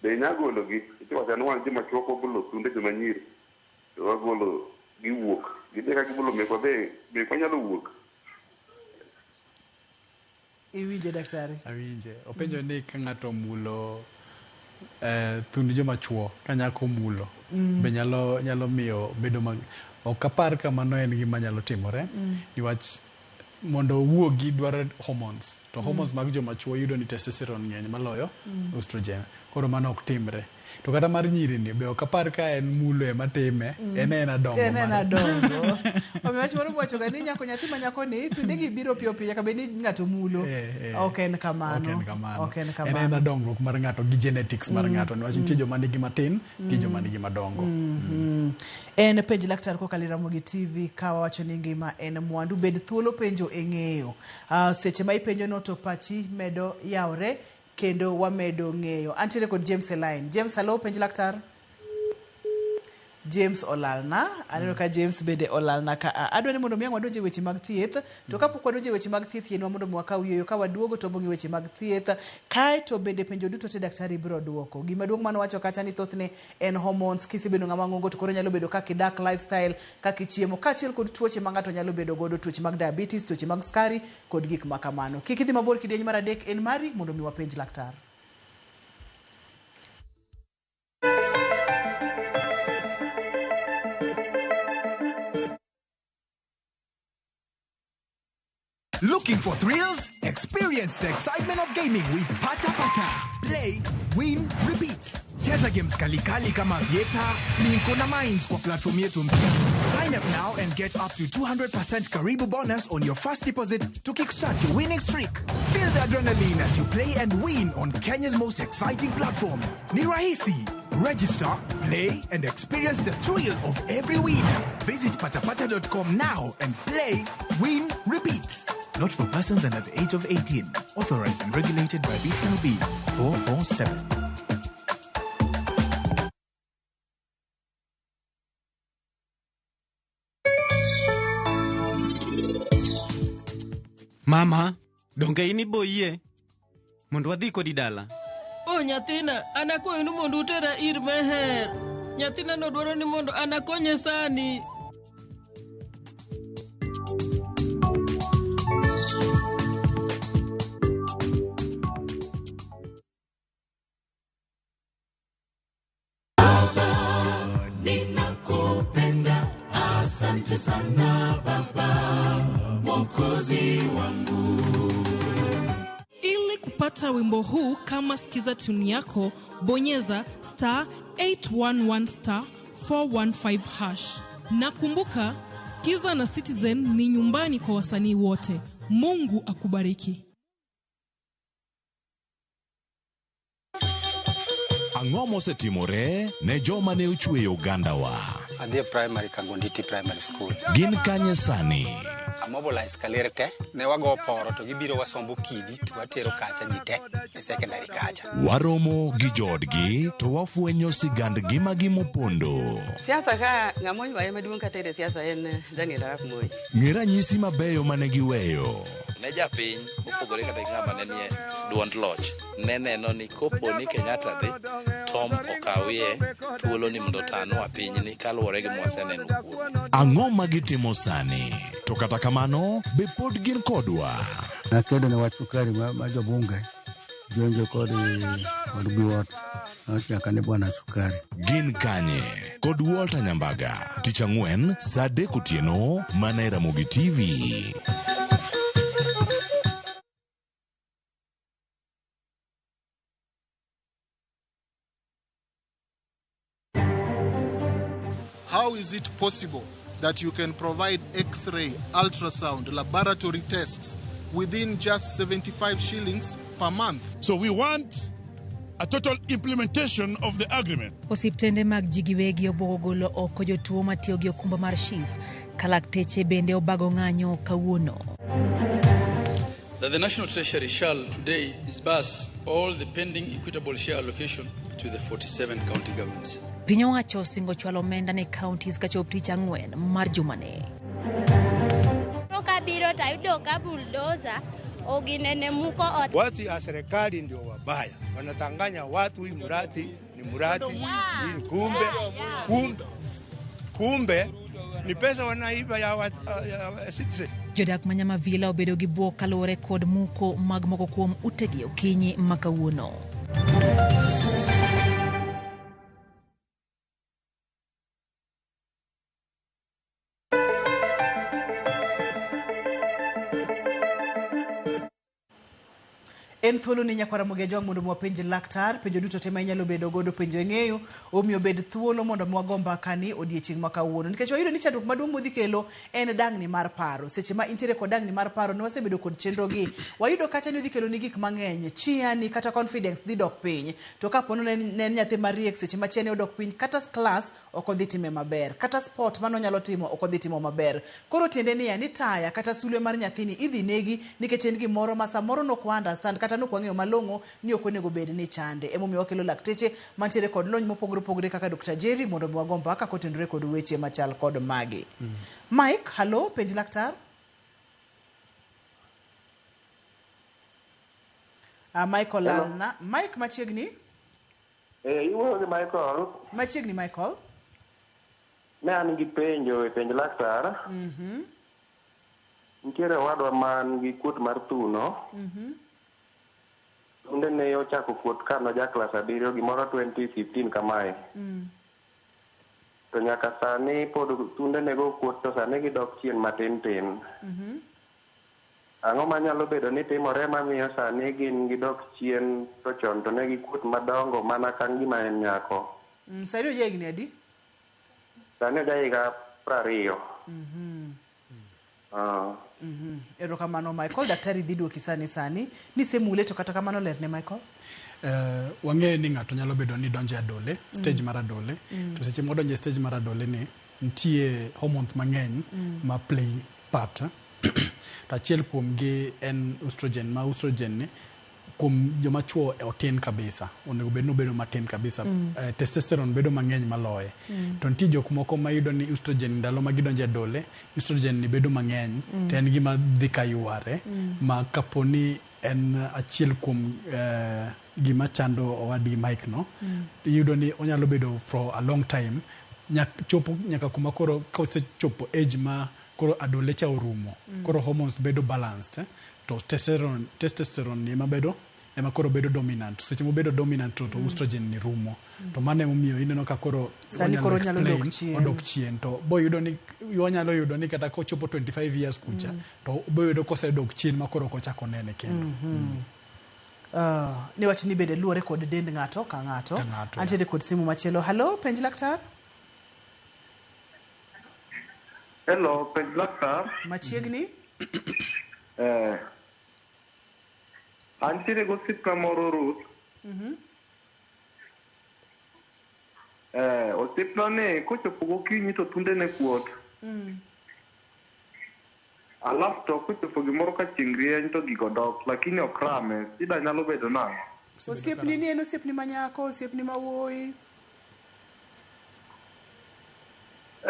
be inya golo gi? Iwacho ni wan joma chuo komulo thunde joma nyiri, to wagolo giwuok. Gidhi ka gimulo mekwa be, mekwa nyalo wuok? Iwinje, daktari? Awinje. Openjo ni ka ng'ato omulo thund joma chuo, ka nyako omulo, be nyalo miyo bedo mag... Ok apar ka mano en gima nyalo timore, niwach mondo owuogi dwaro hormones. To hormones mag joma chuo yudo ni testosterone ng'eny maloyo estrogen. Koro mano ok timre. To kata mar nyiri ni be ok apar ka en mulo ema time, en ena dongo. En ena dongo. Omiyo wach moro miwacho ga ni nyako nyathi ma nyako ni thundegi biro piyo piyo nyaka bed ni ng'ato mulo. Ok en kamano. Ok en kamano. Ok en En kamano. ena dongruok mar ng'ato gi genetics mar ng'ato niwach nitie joma nigi matin, nitie joma nigi madongo. En penj laktar kokalo e Ramogi TV ka wawacho ni ngima en mwandu. Bed thuolo penjo e ng'eyo. Seche ma ipenjo no to pachi medo yawre kendo wamedo ng'eyo. Antiere kod James e line. James, hello, penj laktar. James olalna. Aneno ka James bende olalna ka a. Adwa ni mondo mi ang' wadonje weche mag thieth. To kapok wadonje weche mag thieth, yienwa mondo mi wakaw yueyo. Ka waduogo to wabong'i weche mag thieth. Kae to bende penjo duto te daktari biro duoko. Gima duong' manowacho kacha ni thothne en hormones. Kisebedo ng'ama ng'ongo to koro nyalo bedo kaka idak, lifestyle, kaka ichiemo, kaachiel kod tuoche ma ng'ato nyalo bedo godo, tuoche mag diabetes, tuoche mag sukari kod gik ma kamano. Kik idhi mabor, kidieny mar adek en mari mondo mi wapenj laktar. Looking for thrills? Experience the excitement of gaming with Pata Pata. Play, win, repeat. Cheza games kalikali kama Vieta, Minko na Mines kwa platform yetu mpya. Sign up now and get up to 200% Karibu bonus on your first deposit to kickstart your winning streak. Feel the adrenaline as you play and win on Kenya's most exciting platform. Ni rahisi. Register, play, and experience the thrill of every win. Visit patapata.com now and play, win, repeat. Not for persons under the age of 18. Authorized and regulated by BCLB 447. Mama, donge in iboyie mondo wadhi kodi dala? O nyathina, an akwayo ni mondo utera ir Meher. Nyathina no dwaro ni mondo an akonye sani. Ninakupenda, asante sana Baba, Mwokozi wangu. Ili kupata wimbo huu kama skiza tune yako, bonyeza star 811 star 415 hash. Na kumbuka, Skiza na Citizen ni nyumbani kwa wasanii wote. Mungu akubariki. Ang'o mosetimore ne joma ne ochweyo ogandawa? Adhi e primary Kagonditi Primary School. Gin kanye sani? Amobilize kaler te, ne wago poro to gibiro wasombo kidi to watero kacha ji te e secondary kacha. Waromo gi joodgi to wafwenyo sigand ngimagi mopondo. Siasa ka ng'ama oywaye maduong' katere siasa en Daniel Arap Moi. Ng'e ranyisi mabeyo mane giweyo. Ne japiny mopogore kata gi ng'ama ne nie duond loch ne neno ni kopo ni Kenyatta dhi Tom okawie thuolo ni mondo otanwa pinyni kaluwore gi mwaseneno kuome. Ang'o ma gitimo sani? To kata kamano, be pod gin kodwa? Nakedo ne wach sukari ma jobunge jonjo kod Biwott nochaka ni bwana sukari. Gin kanye? Kod Walter Nyambaga, tich ang'wen saa 3 otieno mana e Ramogi TV. How is it possible that you can provide X-ray, ultrasound, laboratory tests within just 75 shillings per month? So we want a total implementation of the agreement. Osiptende mag ji giwegi obuogo golo oko jotuo matiyo gi okumba mar SHIF ka lakteche bende obago ng'anyo kawuono. That the National Treasury shall today disburse all the pending equitable share allocation to the 47 county governments. Piny owacho osingo chwalo omenda ne counties kachop tich ang'wen mar jumani. Kabiro tayudo ka bulldozer oginene muko ot. Watu ya serikali ndio wabaya, wanatanganya watu, hii mradi ni mradi, hii kumbe ni pesa wanaiba ya citizen. Jodak ma Nyamavila obedo gi bwok kaluwore kod muko mag moko kuom utegi okinyi ma kawuono. En thuolo ni nyakwara Mogejwang' mondo mi wapenj laktar, penjo duto te ma inyalo bedo godo penjo ing'eyo, omiyo bed thuolo mondo mi wago mbaka ni odiechieng' ma kawuono. Nikech wayudo ni chandruok maduong' modhi kelo en dang'ni mar paro. Seche ma intiere kod dang'ni mar paro, ne wasebedo kod chenro gi, wayudo kacha ni odhi kelo ni gik mang'eny, chia ni kata confidence dhi dok piny. To kapo ni ne en nyathi mariek, seche ma chia ne odok piny, kata class ok odhi time maber, kata sport mane onyalo timo ok odhi timo maber. Koro tiende niya, ni taya kata sulwe mar nyathini idhi negi nikech en gimoro ma samoro nok wa understand kata nok wang'eyo malong'o ni ok onego bed ni chande. Emomiyo wakelo lakteche mantiere kod lony mopogore opogore kaka Dr. Jerry mondo mi wago mbaka kotenore kod weche machal kod magi. Mike, hallo, penj laktar. Michael lalna. Mike machiegni. Iwuoyo gi Michael. Machiegni Michael. Ne an gi penjo e penj laktar. Nitiere owadwa man gi kuot mar thuno. Thunde ne ochako kuot ka noja klas 7 gimoro 2015 kamae. To nyaka sani pod thunde nego kuot to sani gidok chien matin tin. Ang'o manyalo bedo ni timore mamiyo sani gin gidok chien to chon to ne gikuot madongo mana ka gima en nyako? Sani oja higni adi? Sani oja higa 20. Erokamano Michael, daktari dhi duoki sani sani. Nisemule to kata kamano lerne Michael. Wang'eyo ni ng'ato nyalo bedo ni donjo e adole, stage mar adole. To seche modonjo e stage mar adole ni, nitie hormones mang'eny ma play part. To achiel kuom gi en estrogen, ma estrogen ni kuom joma chuo otin kabisa, onego bed ni obedo matin kabisa. Testosterone bedo mang'eny maloye. To nitie jok moko ma yudo ni estrogen ndalo ma gidonjo e adole, estrogen ni bedo mang'eny, to en gima dhi ka yware, ma kapo ni en achiel kuom gima chando owadgi Mike no, iyudo ni onyalo bedo for a long time, chopo nyaka kuma koro kosechopo age ma koro adole cha orumo, koro hormones bedo balanced, to testosterone ni ema bedo ema koro bedo dominant. Seche mobedo dominant to estrogen ni rumo. To mano emomiyo ineno ka koro sani koro onyalo dok chien. Odok chien. To boyudo ni wanyalo yudo ni kata kochopo 25 years kucha, to boyudo kosedok chien ma koro ok ochako nene kendo. Ni wach ni bende luwore kod dend ng'ato ka ng'ato. Antiere kod simu machielo. Hallo, penj laktar. Hello, penj laktar. Machiegni. Antiere gosiepna moro Ruth. Osiepna ni kochopo gokinyi to thundene kuot. Alafu to kochopo gimoro ka chieng' rieny to gigo dok, lakini ok rame. Shida nyalo bedo nang'o? Osiepni ni en osiepni ma nyako, osiepni ma wuoyi?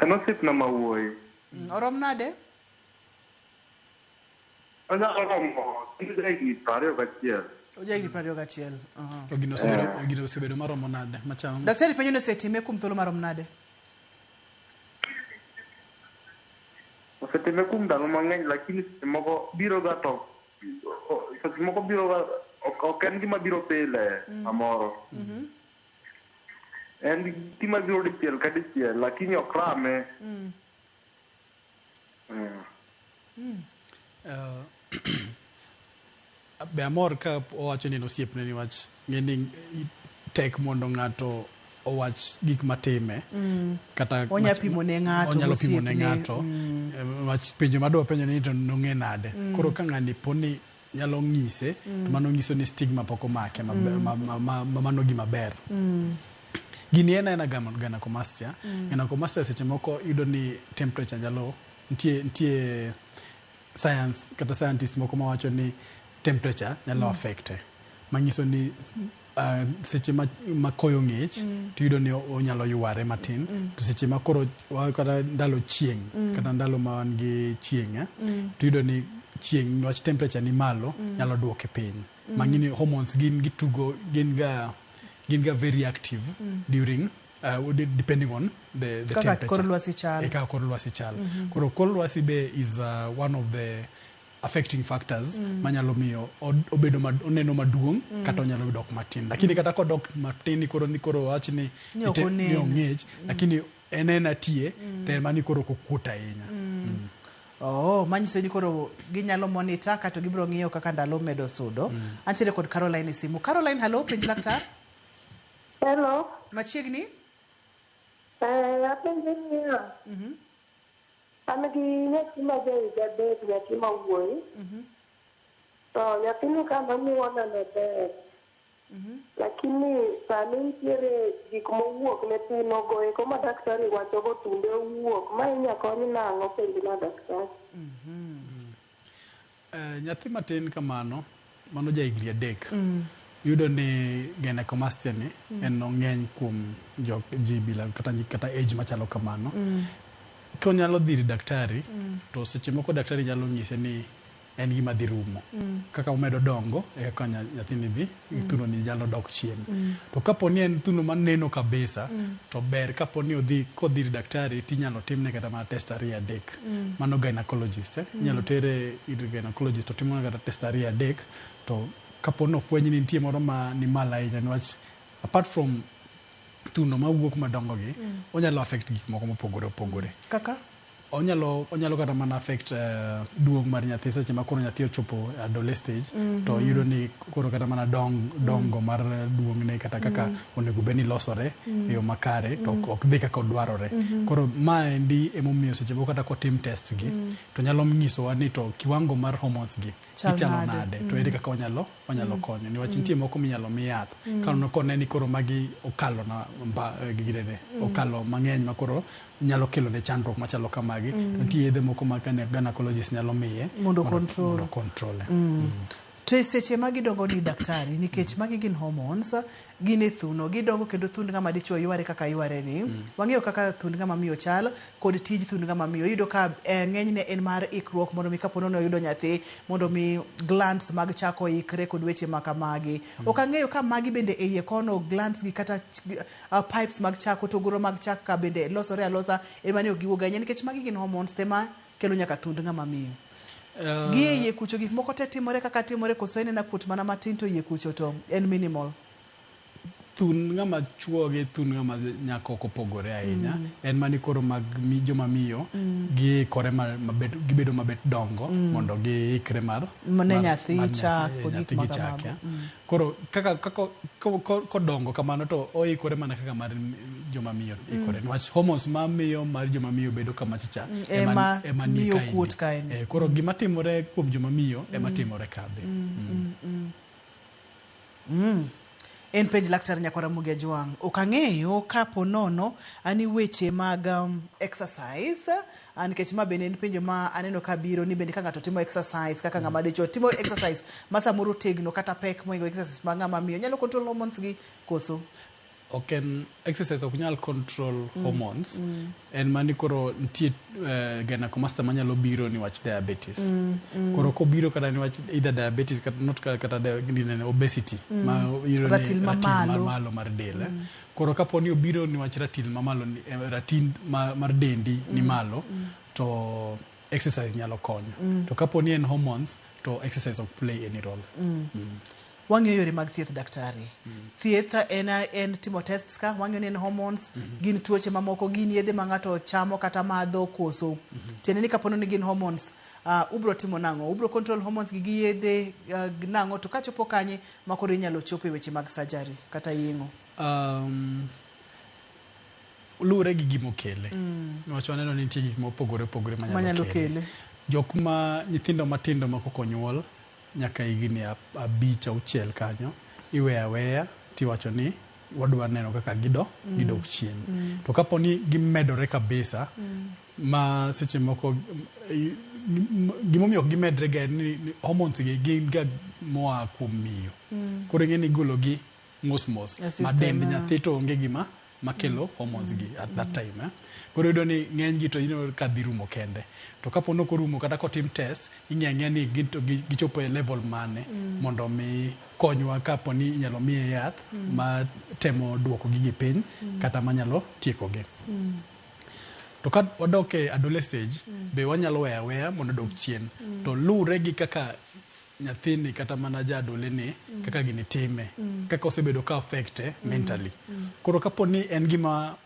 En osiepna ma wuoyi. Orom nade? Onyalo romo higni 21. Oja higni 21. To gino osebedo maromo nade? Machamo. Daktari penjo ni osetime kuom thuolo marom nade? Osetime kuom ndalo mang'eny, lakini seche moko biro ga to seche moko biro ga ok en gima biro pile samoro. En gima biro dichiel ka dichiel, lakini ok rame. Be amor ka owacho ni en osiepne niwach ng'e ni tek mondo ng'ato owach gik matime. Kata onyalo pimo ne ng'ato, onyalo pimo ne ng'ato. Wach penjo madwa penjo ni to nong'e nade. Koro ka ng'ani poni nyalo ng'ise, to mano ng'iso ni stigma pok omake, mano gima ber. Gini en aena gynecomastia. Gynecomastia seche moko iyudo ni temperature nyalo nitie science kata scientist moko mawacho ni temperature nyalo affecte. Manyiso ni seche ma koyo ng'ich, to iyudo ni onyalo yware matin. To seche ma koro kata ndalo chieng', kata ndalo ma wan gi chieng', to iyudo ni chieng' niwach temperature ni malo, nyalo duoke piny. Mang'ini ni hormones gin gitugo, gin ga very active during depending on the temperature. Kaka kor lwasi chal. Kaka kor lwasi chal. Koro kor lwasi be is one of the affecting factors manyalo miyo obedo oneno maduong' kata onyalo dok matin. Lakini kata kodok matin ni koro wach ni ong'ich, lakini en en atie, to en mani koro ok okuot ahinya. Oh, manyiso ni koro ginyalo monitor kato gibiro ng'iyo kaka ndalo medo sudo. Antiere kod Caroline e simu. Caroline, hello, penj laktar. Hello. Machiegni? Apenjo niya. An gi nyathi ma ja higa 3, nyathi ma wuoyi. To nyathini ka nomuona ne ber. Lakini sani nitiere gik mowuok ne thuno eko ma daktari wacho go thunde owuok. Ma inya kony nang'o penjna daktari? Nyathi matin kamano, mano ja higni 3. Yudo ni gynecomastia ni en ong'eny kuom jok ji bila kata age machalo kamano. Konyalo dhi ir daktari, to seche moko daktari nyalo nyise ni en gima dhi rumo. Kaka omedo dongo, e kaka nyathini dhi, thuno ni nyalo dok chien. To kapo ni en thuno maneno kabisa, to ber kapo ni odhi kodhi ir daktari tinyalo timne kata mana test 2 3. Mano gynecologist, eh? Inyalo tere ir gynecologist to timone kata test 2 3 to kapo ni ofweny ni nitie moro ma ni malo ahinya niwach apart from thuno mawuok madongo gi, onyalo affect gik moko mopogore opogore. Kaka? Onyalo kata mana affect duong' mar nyathi seche ma koro nyathi ochopo adolescent stage, to iyudo ni koro kata mana dongo mar duong'ne kata kaka onego bed ni losore e yo makare to ok dhi kaka odwarore. Koro maendi emomiyo seche moko kata kotim test gi, to nyalo nyisowa ni to kiwango mar hormones gi gichalo nade, to ere kaka wanyalo konyo niwach nitie moko minyalo mi yath ka kone ni koro magi okalo na ginene okalo mang'eny ma koro nyalo kelo ne chandruok machalo kamagi, to nitie yedhe moko ma gynecologist nyalo miye mondo control. Control. To e seche ma gidongo ni daktari, nikech magi gin hormones, gin e thuno, gidongo kendo thund ng'ama dichuo yware kaka yware ni. Wang'eyo kaka thund ng'ama miyo chal kod tij thund ng'ama miyo. Iyudo ka ng'enyne en mar ikruok mondo mi kapo nono oyudo nyathi, mondo mi glands mag chak oikre kod weche ma kamagi. Ok ang'eyo ka magi bende e iye kono glands gi kata pipes mag chak, otogoro mag chak ka bende losore alosa ema ne ok giwuog ahinya, nikech magi gin hormones te ma kelo nyaka thund ng'ama miyo. Gi e iye kucho gik moko te timore kaka timore, koso en kuot mana matin to iye kucho to en minimal? Thun ng'ama chuo gi thun ng'ama nyako ok opogore ahinya. En mani koro mag joma miyo giikore gibedo mabet dongo mondo giikre mar ne nyathi chak kod gik nyathi ma gi chak. kamago. Koro kaka kodongo kamano to oikore mana kaka mar joma miyo ikore. Niwach hormones ma miyo mar joma miyo bedo kama cha ema ema ni miyo kaendi. Kuot kaendi. Koro gima timore kuom joma miyo ema timore kabe. En penj laktar Nyakwar Ramogi Ajwang'. Ok ang'eyo kapo nono ani weche mag exercise, nikech ma bende en penjo ma aneno ka biro ni bende ka ng'ato timo exercise kaka ng'ama dichuo timo exercise ma samoro tegno kata pek mohingo exercise ma ng'ama miyo nyalo control hormones gi koso? Ok en exercise ok nyal control hormones. En mani koro nitie gynecomastia manyalo biro niwach diabetes. Koro kobiro kata niwach either diabetes kata not kata obesity, ma iyudo ni Ratil mamalo. Malo mar del. Koro kapo ni obiro niwach ratil mamalo, ratil mar dendi ni malo, to exercise nyalo konyo. To kapo ni en hormones, to exercise ok play any role. Wang'iyo yore mag thieth daktari. Thieth en timo tests ka, wang'iyo ni en hormones, gin tuoche mamoko, gin yedhe ma ng'ato chamo kata madho koso. Tiende ni kapo ni gin hormones, ubro timo nang'o? Ubro control hormones gi yedhe nang'o? To kachopo kanye ma koro inyalo chopo e weche mag surgery kata yeng'o? Luwore gi gimokele. Niwach waneno ni nitie gik mopogore opogore manyalo kele. Jok ma nyithindo matindo ma kok onyuol nyaka higni 5 6 kanyo iweyo aweya tiwacho ni wadwa neno kaka gidok chien. To kapo ni gimedore kabisa, ma seche moko gimomiyo ok gimedre ga en ni hormones gi gin ga moa kuom miyo. Koro ing'e ni igolo gi mos mos ma dend nyathi to onge gima makelo hormones gi at that time. Koro iyudo ni ng'eny gi to ineno ka dhi rumo kende. To kapo ni ok orumo kata kotim test, ing'eyo ang'eya ni gin to gichopo e level mane mondo mi konywa kapo ni inyalo miye yath ma temo duoko gigi piny kata manyalo tieko gi. To ka wadok e adolescent stage, be wanyalo weyo aweya mondo odok chien. To luwre gi kaka nyathini kata mana jadole ni kaka gini time, kaka osebedo ka affecte mentally. Koro kapo ni en gima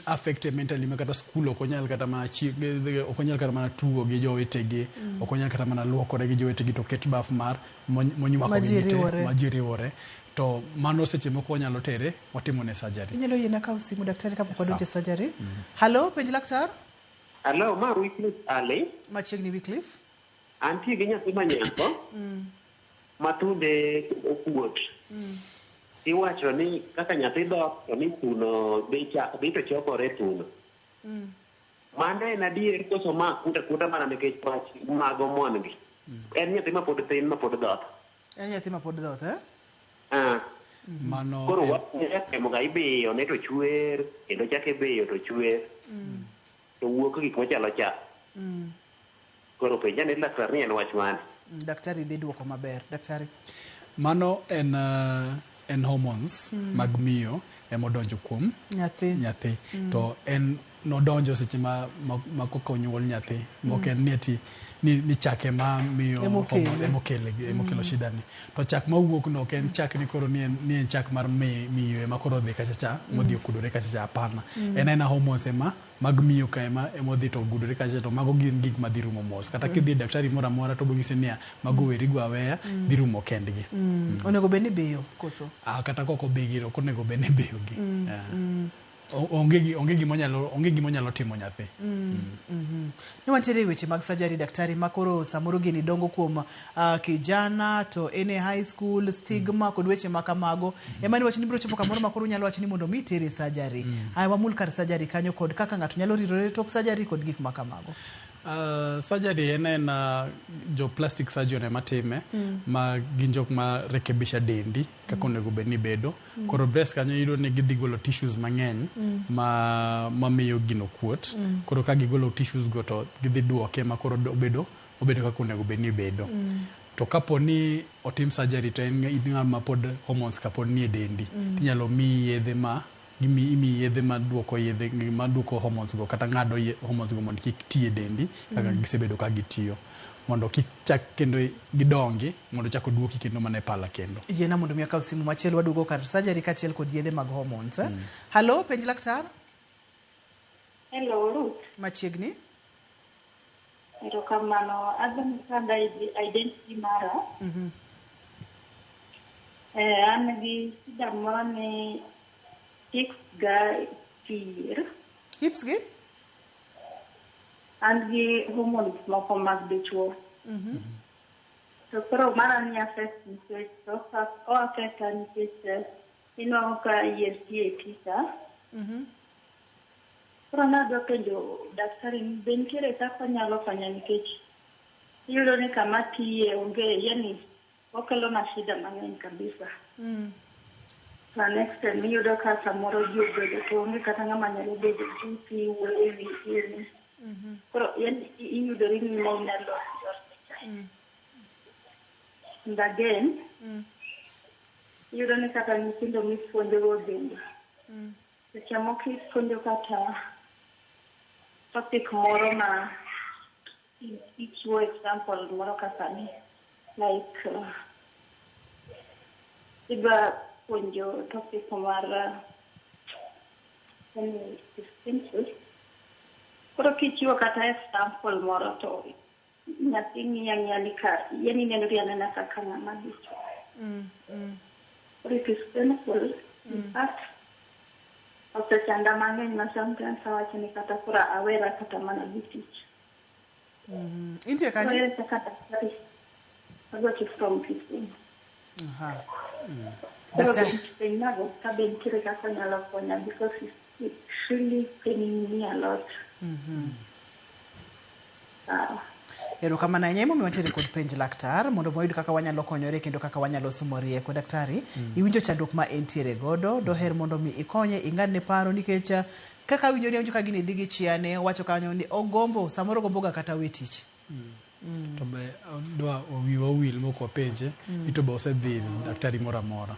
affecte mentally ma kata skul ok onyal kata mana ok onyal kata mana tugo gi jowetegi, ok onyal kata mana luokore gi jowetegi to oket baf mar monywako Ma ji gi te riwore. ma ji riwore, to mano seche moko wanyalo tere watimone surgery. Inyalo yiena kawo simu, daktari, kapok wadonjo e Sawa. surgery. Halo, penj laktar. Hello, ma Wycliffe Ali. Machiegni, Wycliffe. Antie gi nyathi ma nyako ma thunde okuot. Iwacho ni kaka nyathi dhoth to ni thuno dhi to chokore e thuno. Mano en adier koso ma kuta kuta mana nikech wach mag omon gi? En nyathi ma pod tin ma pod dhoth. En nyathi ma pod dhoth, eh? Ah. Mano Koro watemo ga ibiyo ne to chwer kendo chak ibiyo to chwer to wuok gik machalo cha. Koro penja ni laktar ni en wach mane? Daktari dhi duoko maber. Daktari. Mano en hormones mag miyo emodonjo kuom nyathi. Nyathi. To en nodonjo seche ma koka onyuol nyathi. Mok en ni ati ni chak ema miyo Emokele. hormone- emokele emokelo shida ni. To chak mawuok no ok en chak ni koro ni en chak mar miyo ema koro odhi kacha cha modhi okudore kacha cha, hapana. En aena hormones ema mag miyo ka ema emodhi to ogudore kacha cha, to mago gin gik madhi rumo mos. Kata kidhi e daktari moro amora to obonyisi niya mago werigo aweya dhi rumo kendgi. Onego bed ni ibiyo koso? Ah, kata kok obigi ok onego bed ni ibiyogi. Yeah. Onge gima onyalo timo nyathi. Ni wantiere e weche mag surgery, daktari, ma koro samoro gini dongo kuom kijana to en e high school, stigma kod weche ma kamago. Ema ni wach ni biro chopo kamoro ma koro unyalo wacho ni mondo mi tere e surgery. Aya, wamul kar surgery kanyo kod kaka ng'ato nyalo ritore tok surgery kod gik ma kamago. Surgery en jo plastic surgeon ema time, ma gin jok ma rekebisha dendi kaka onego bed ni bedo. Koro breast kanyo iyudo ni gidhi golo tissues mang'eny ma mamiyo gino kuot. Koro ka gigolo tissues go to gidhi duoke ma koro obedo kaka onego bed ni bedo. To kapo ni otim surgery to en in ng'ama pod hormones ka pod nie dendi, tinyalo miyi yedhe ma imiyi yedhe maduoko yedhe maduoko hormones go kata ng'ado hormones go mondo kik ti e dendi kaka gisebedo ka gitiyo, mondo kik chak kendo gidongi mondo chak oduoki kendo mana e pala kendo. Yiena mondo mi akaw simu machielo, waduogo kar surgery kaachiel kod yedhe mag hormones. Eh? Halo, penj laktar. Hello, Ruth. Machiegni. Erokamano. Adwa ni identity mara. An gi shida moro ni hips ga chwer. Hips gi? An gi hormones moko mag dichuo. To koro mara ni affect nikech o affecta nikech inwang'o ka yier tie e tika. Koro nadwa penjo daktari ni be nitiere kaka onyalo konya nikech iyudo ni kama atiye onge, yani okelona shida mang'eny kabisa. To an extent miyudo ka samoro ji obedo to onge kata ng'ama nyalo bedo buti wuoyo e wi in. Koro yani iyudori ni ma inalo And again, iyudo ni kata nyithindo mipuonjogo bende seche moko ipuonjo kata topic moro ma ichiwo example moro kaka ni like idwa puonjo topic mar yani simple. Koro kichiwo kata example moro to nyathi ng'iyo ang'iya ni ka yani inenori anena kaka ng'ama dichuo. Koro it is painful. In fact, osechanda mang'eny ma sometimes awacho ni kata koro awera kata mana gi tich. Intie Koro kanye? ere kaka daktari agocho from Kisumu. Koro Daktari. penjago ka be nitiere kaka onyalo konya because it's really paining me a lot. Sawa. Erokamano ahinya. Emomiyo wantiere kod penj laktar mondo wayud kaka wanyalo konyore kendo kaka wanyalo somo rieko. Daktari, iwinjo chandruok ma entiere godo, doher mondo mi ikonye, ing'adne paro nikech kaka awinjo ni awinjo ka gini dhi gi chiane, owacho kanyo ni ogombo, samoro ogomboga kata we tich. To be dwa wiwa owil mok wapenje ni to be osedhi ir daktari moro amora,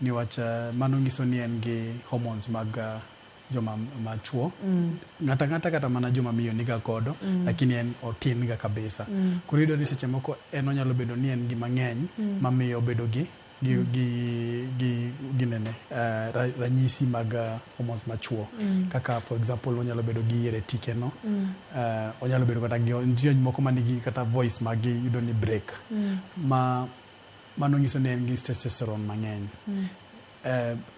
niwach mano nyiso ni en gi hormones mag joma machuo. Ng'ata ng'ata kata mana joma miyo niga godo, lakini en otin ga kabisa. Koro iyudo ni seche moko en onyalo bedo ni en gi mang'eny mamiyo obedo gi gi, gi, gi, ginene ranyisi mag hormones machuo. Kaka for example onyalo bedo gi yier e tike no. Onyalo bedo kata gi, nitie moko manigi kata voice ma giyudo ni break. Ma mano nyiso ni en gi testosterone mang'eny.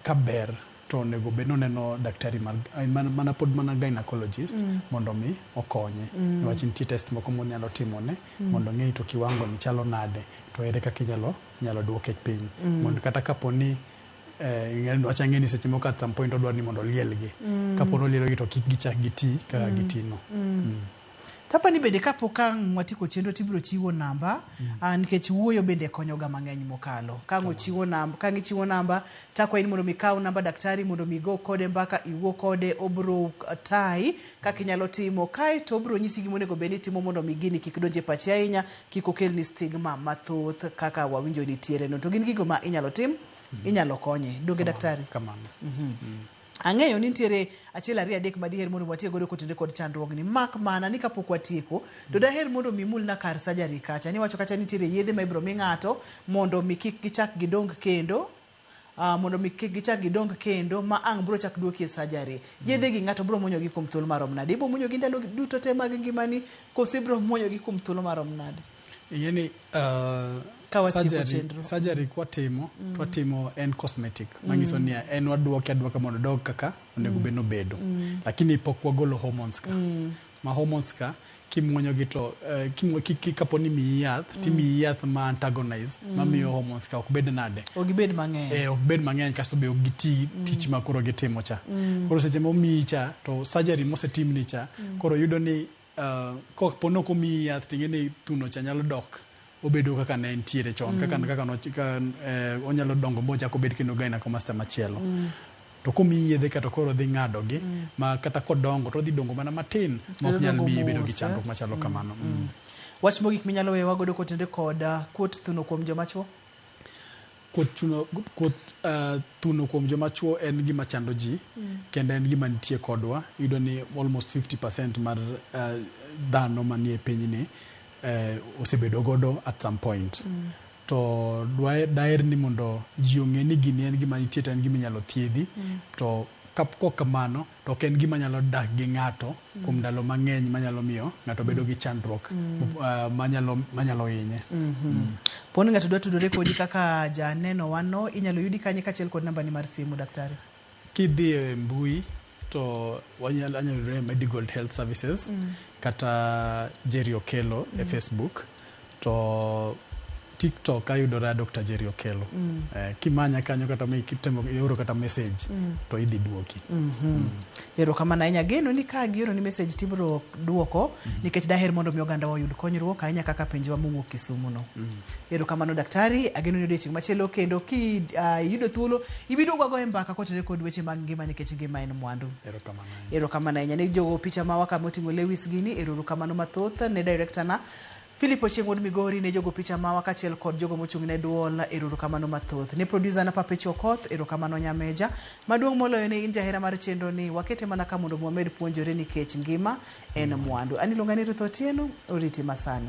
Ka ber to onego bed ni oneno daktari mar mana pod mana gynecologist mondo mi okonye. Niwach nitie test moko monyalo timone mondo ong'e to kiwango ni chalo nade, to ere kaka inyalo duoke piny. Mondo kata kapo ni niwach ang'e ni seche moko at some point odwa ni mondo olielgi. Kapo ni olielogi to kik gichak giti kaka gitino. Tapani bende kapok ang' watieko chenro tibiro chiwo namba nikech wuoyo bende konyoga mang'eny mokalo. Ka ang' ochiwo namba, ka ang' ichiwo namba takwayi ni mondo mi ikaw namba daktari mondo mi igo kode mbaka, iwuo kode, obiro tayi kaka inyalo timo, kaeto obiro nyisi gima onego bed ni itimo mondo mi gini kik donj e pachi ahinya, kik okelni stigma mathoth kaka wawinjo nitiere no. To gin gigo ma inyalo tim, inyalo konye. Donge daktari? Kamano. Ang'eyo ni nitiere achiel ariyo adek madiher mondo watiyo godo kotenore kod chandruogni, mak mana ni kapok watieko to daher mondo mi imulna kar surgery kacha. Niwacho kacha nitiere yedhe ma ibiro mi ng'ato mondo mi kik gichak gidong kendo, mondo mi kik gichak gidong kendo ma ang' biro chak duoki e surgery. Yedhe gi ng'ato biro muonyo gi kuom thuolo marom nade? Ibiro muonyo gi ndalo duto te mag ngimani koso ibiro muonyo gi kuom thuolo marom nade? Ing'e ni Ka watieko surgery, chenro. surgery kwatimo, twatimo en cosmetic. Manyiso ni en waduoke aduoka mondo odog kaka onego bed nobedo. Lakini pok wagolo hormones ka. Ma hormones ka kimuonyo gi to kapo ni miyi yath, timiyi yath ma antagonize, mamiyo hormones ka ok bed nade. Ok gibed mang'eny. Ok bed mang'eny kasto be ok giti tich ma koro gitimo cha. Koro seche momiyi cha to surgery mosetimni cha, koro yudo ni kapo ni ok omiyi yath ting'e ni thuno cha nyalo dok obedo kaka ne entiere chon, kaka onyalo dongo mochak obed kendo gynecomastia machielo. To komiyi yedhe ka to koro dhi ng'ado gi, ma kata kodongo to odhi dongo mana matin ma ok nyal Odongo miyi bedo gi mos, eh? chandruok machalo kamano. Wach mogik minyalo weyowa godo kotenore kod kuot thuno kuom joma chuo? Kuot thuno kuom joma chuo en gima chando ji, kendo en gima nitie kodwa. Iyudo ni almost 50% mar dhano manie pinyni osebedo godo at some point. To daher ni mondo ji ong'e ni gini en gima nitie to en gima inyalo thiedhi. To kok kamano to ok en gima nyalo dak gi ng'ato kuom ndalo mang'eny manyalo miyo ng'ato bedo gi chandruok manyalo hinye. Poni ng'ato dwa tudore kodi kaka janeno wano, inyalo yudi kanye kaachiel kod nambani mar simu daktari? Kidhi e mbui to anyalo yudore e Medigold Health Services kata Jerry Okello e Facebook, to TikTok ayudora Dr. Jerry Okello. Kimanya kanyo kata kitemo ioro kata message to idhi duoki. Erokamano ahinya. Ageno ni ka gioro ni message tibiro duoko, nikech daher mondo mi oganda oyud konyruok ahinya kaka penjowa mowuok Kisumu no. Erokamano daktari, ageno ni odiochieng' machielo kendo ki iyudo thuolo ibiduogo wagoye mbaka kotenore kod weche mag ngima nikech ngima en mwandu. Erokamano ahinya. Erokamano ahinya ne jogo picha mawa kama oting'o Lewis gini, erokamano mathoth ne director na Philip Ochieng' wuod Migori, ne jogo picha mawa kaachiel kod jogo mochung' ne duol, erokamano mathoth. Ne producer na Papecho Okoth, erokamano Nyameja. Maduong' moloyo ne in jahera mar chenro ni, wakete mana ka mondo wamed puonjore nikech ngima en mwandu. An iluonga ni Ruth Otieno, oriti masani.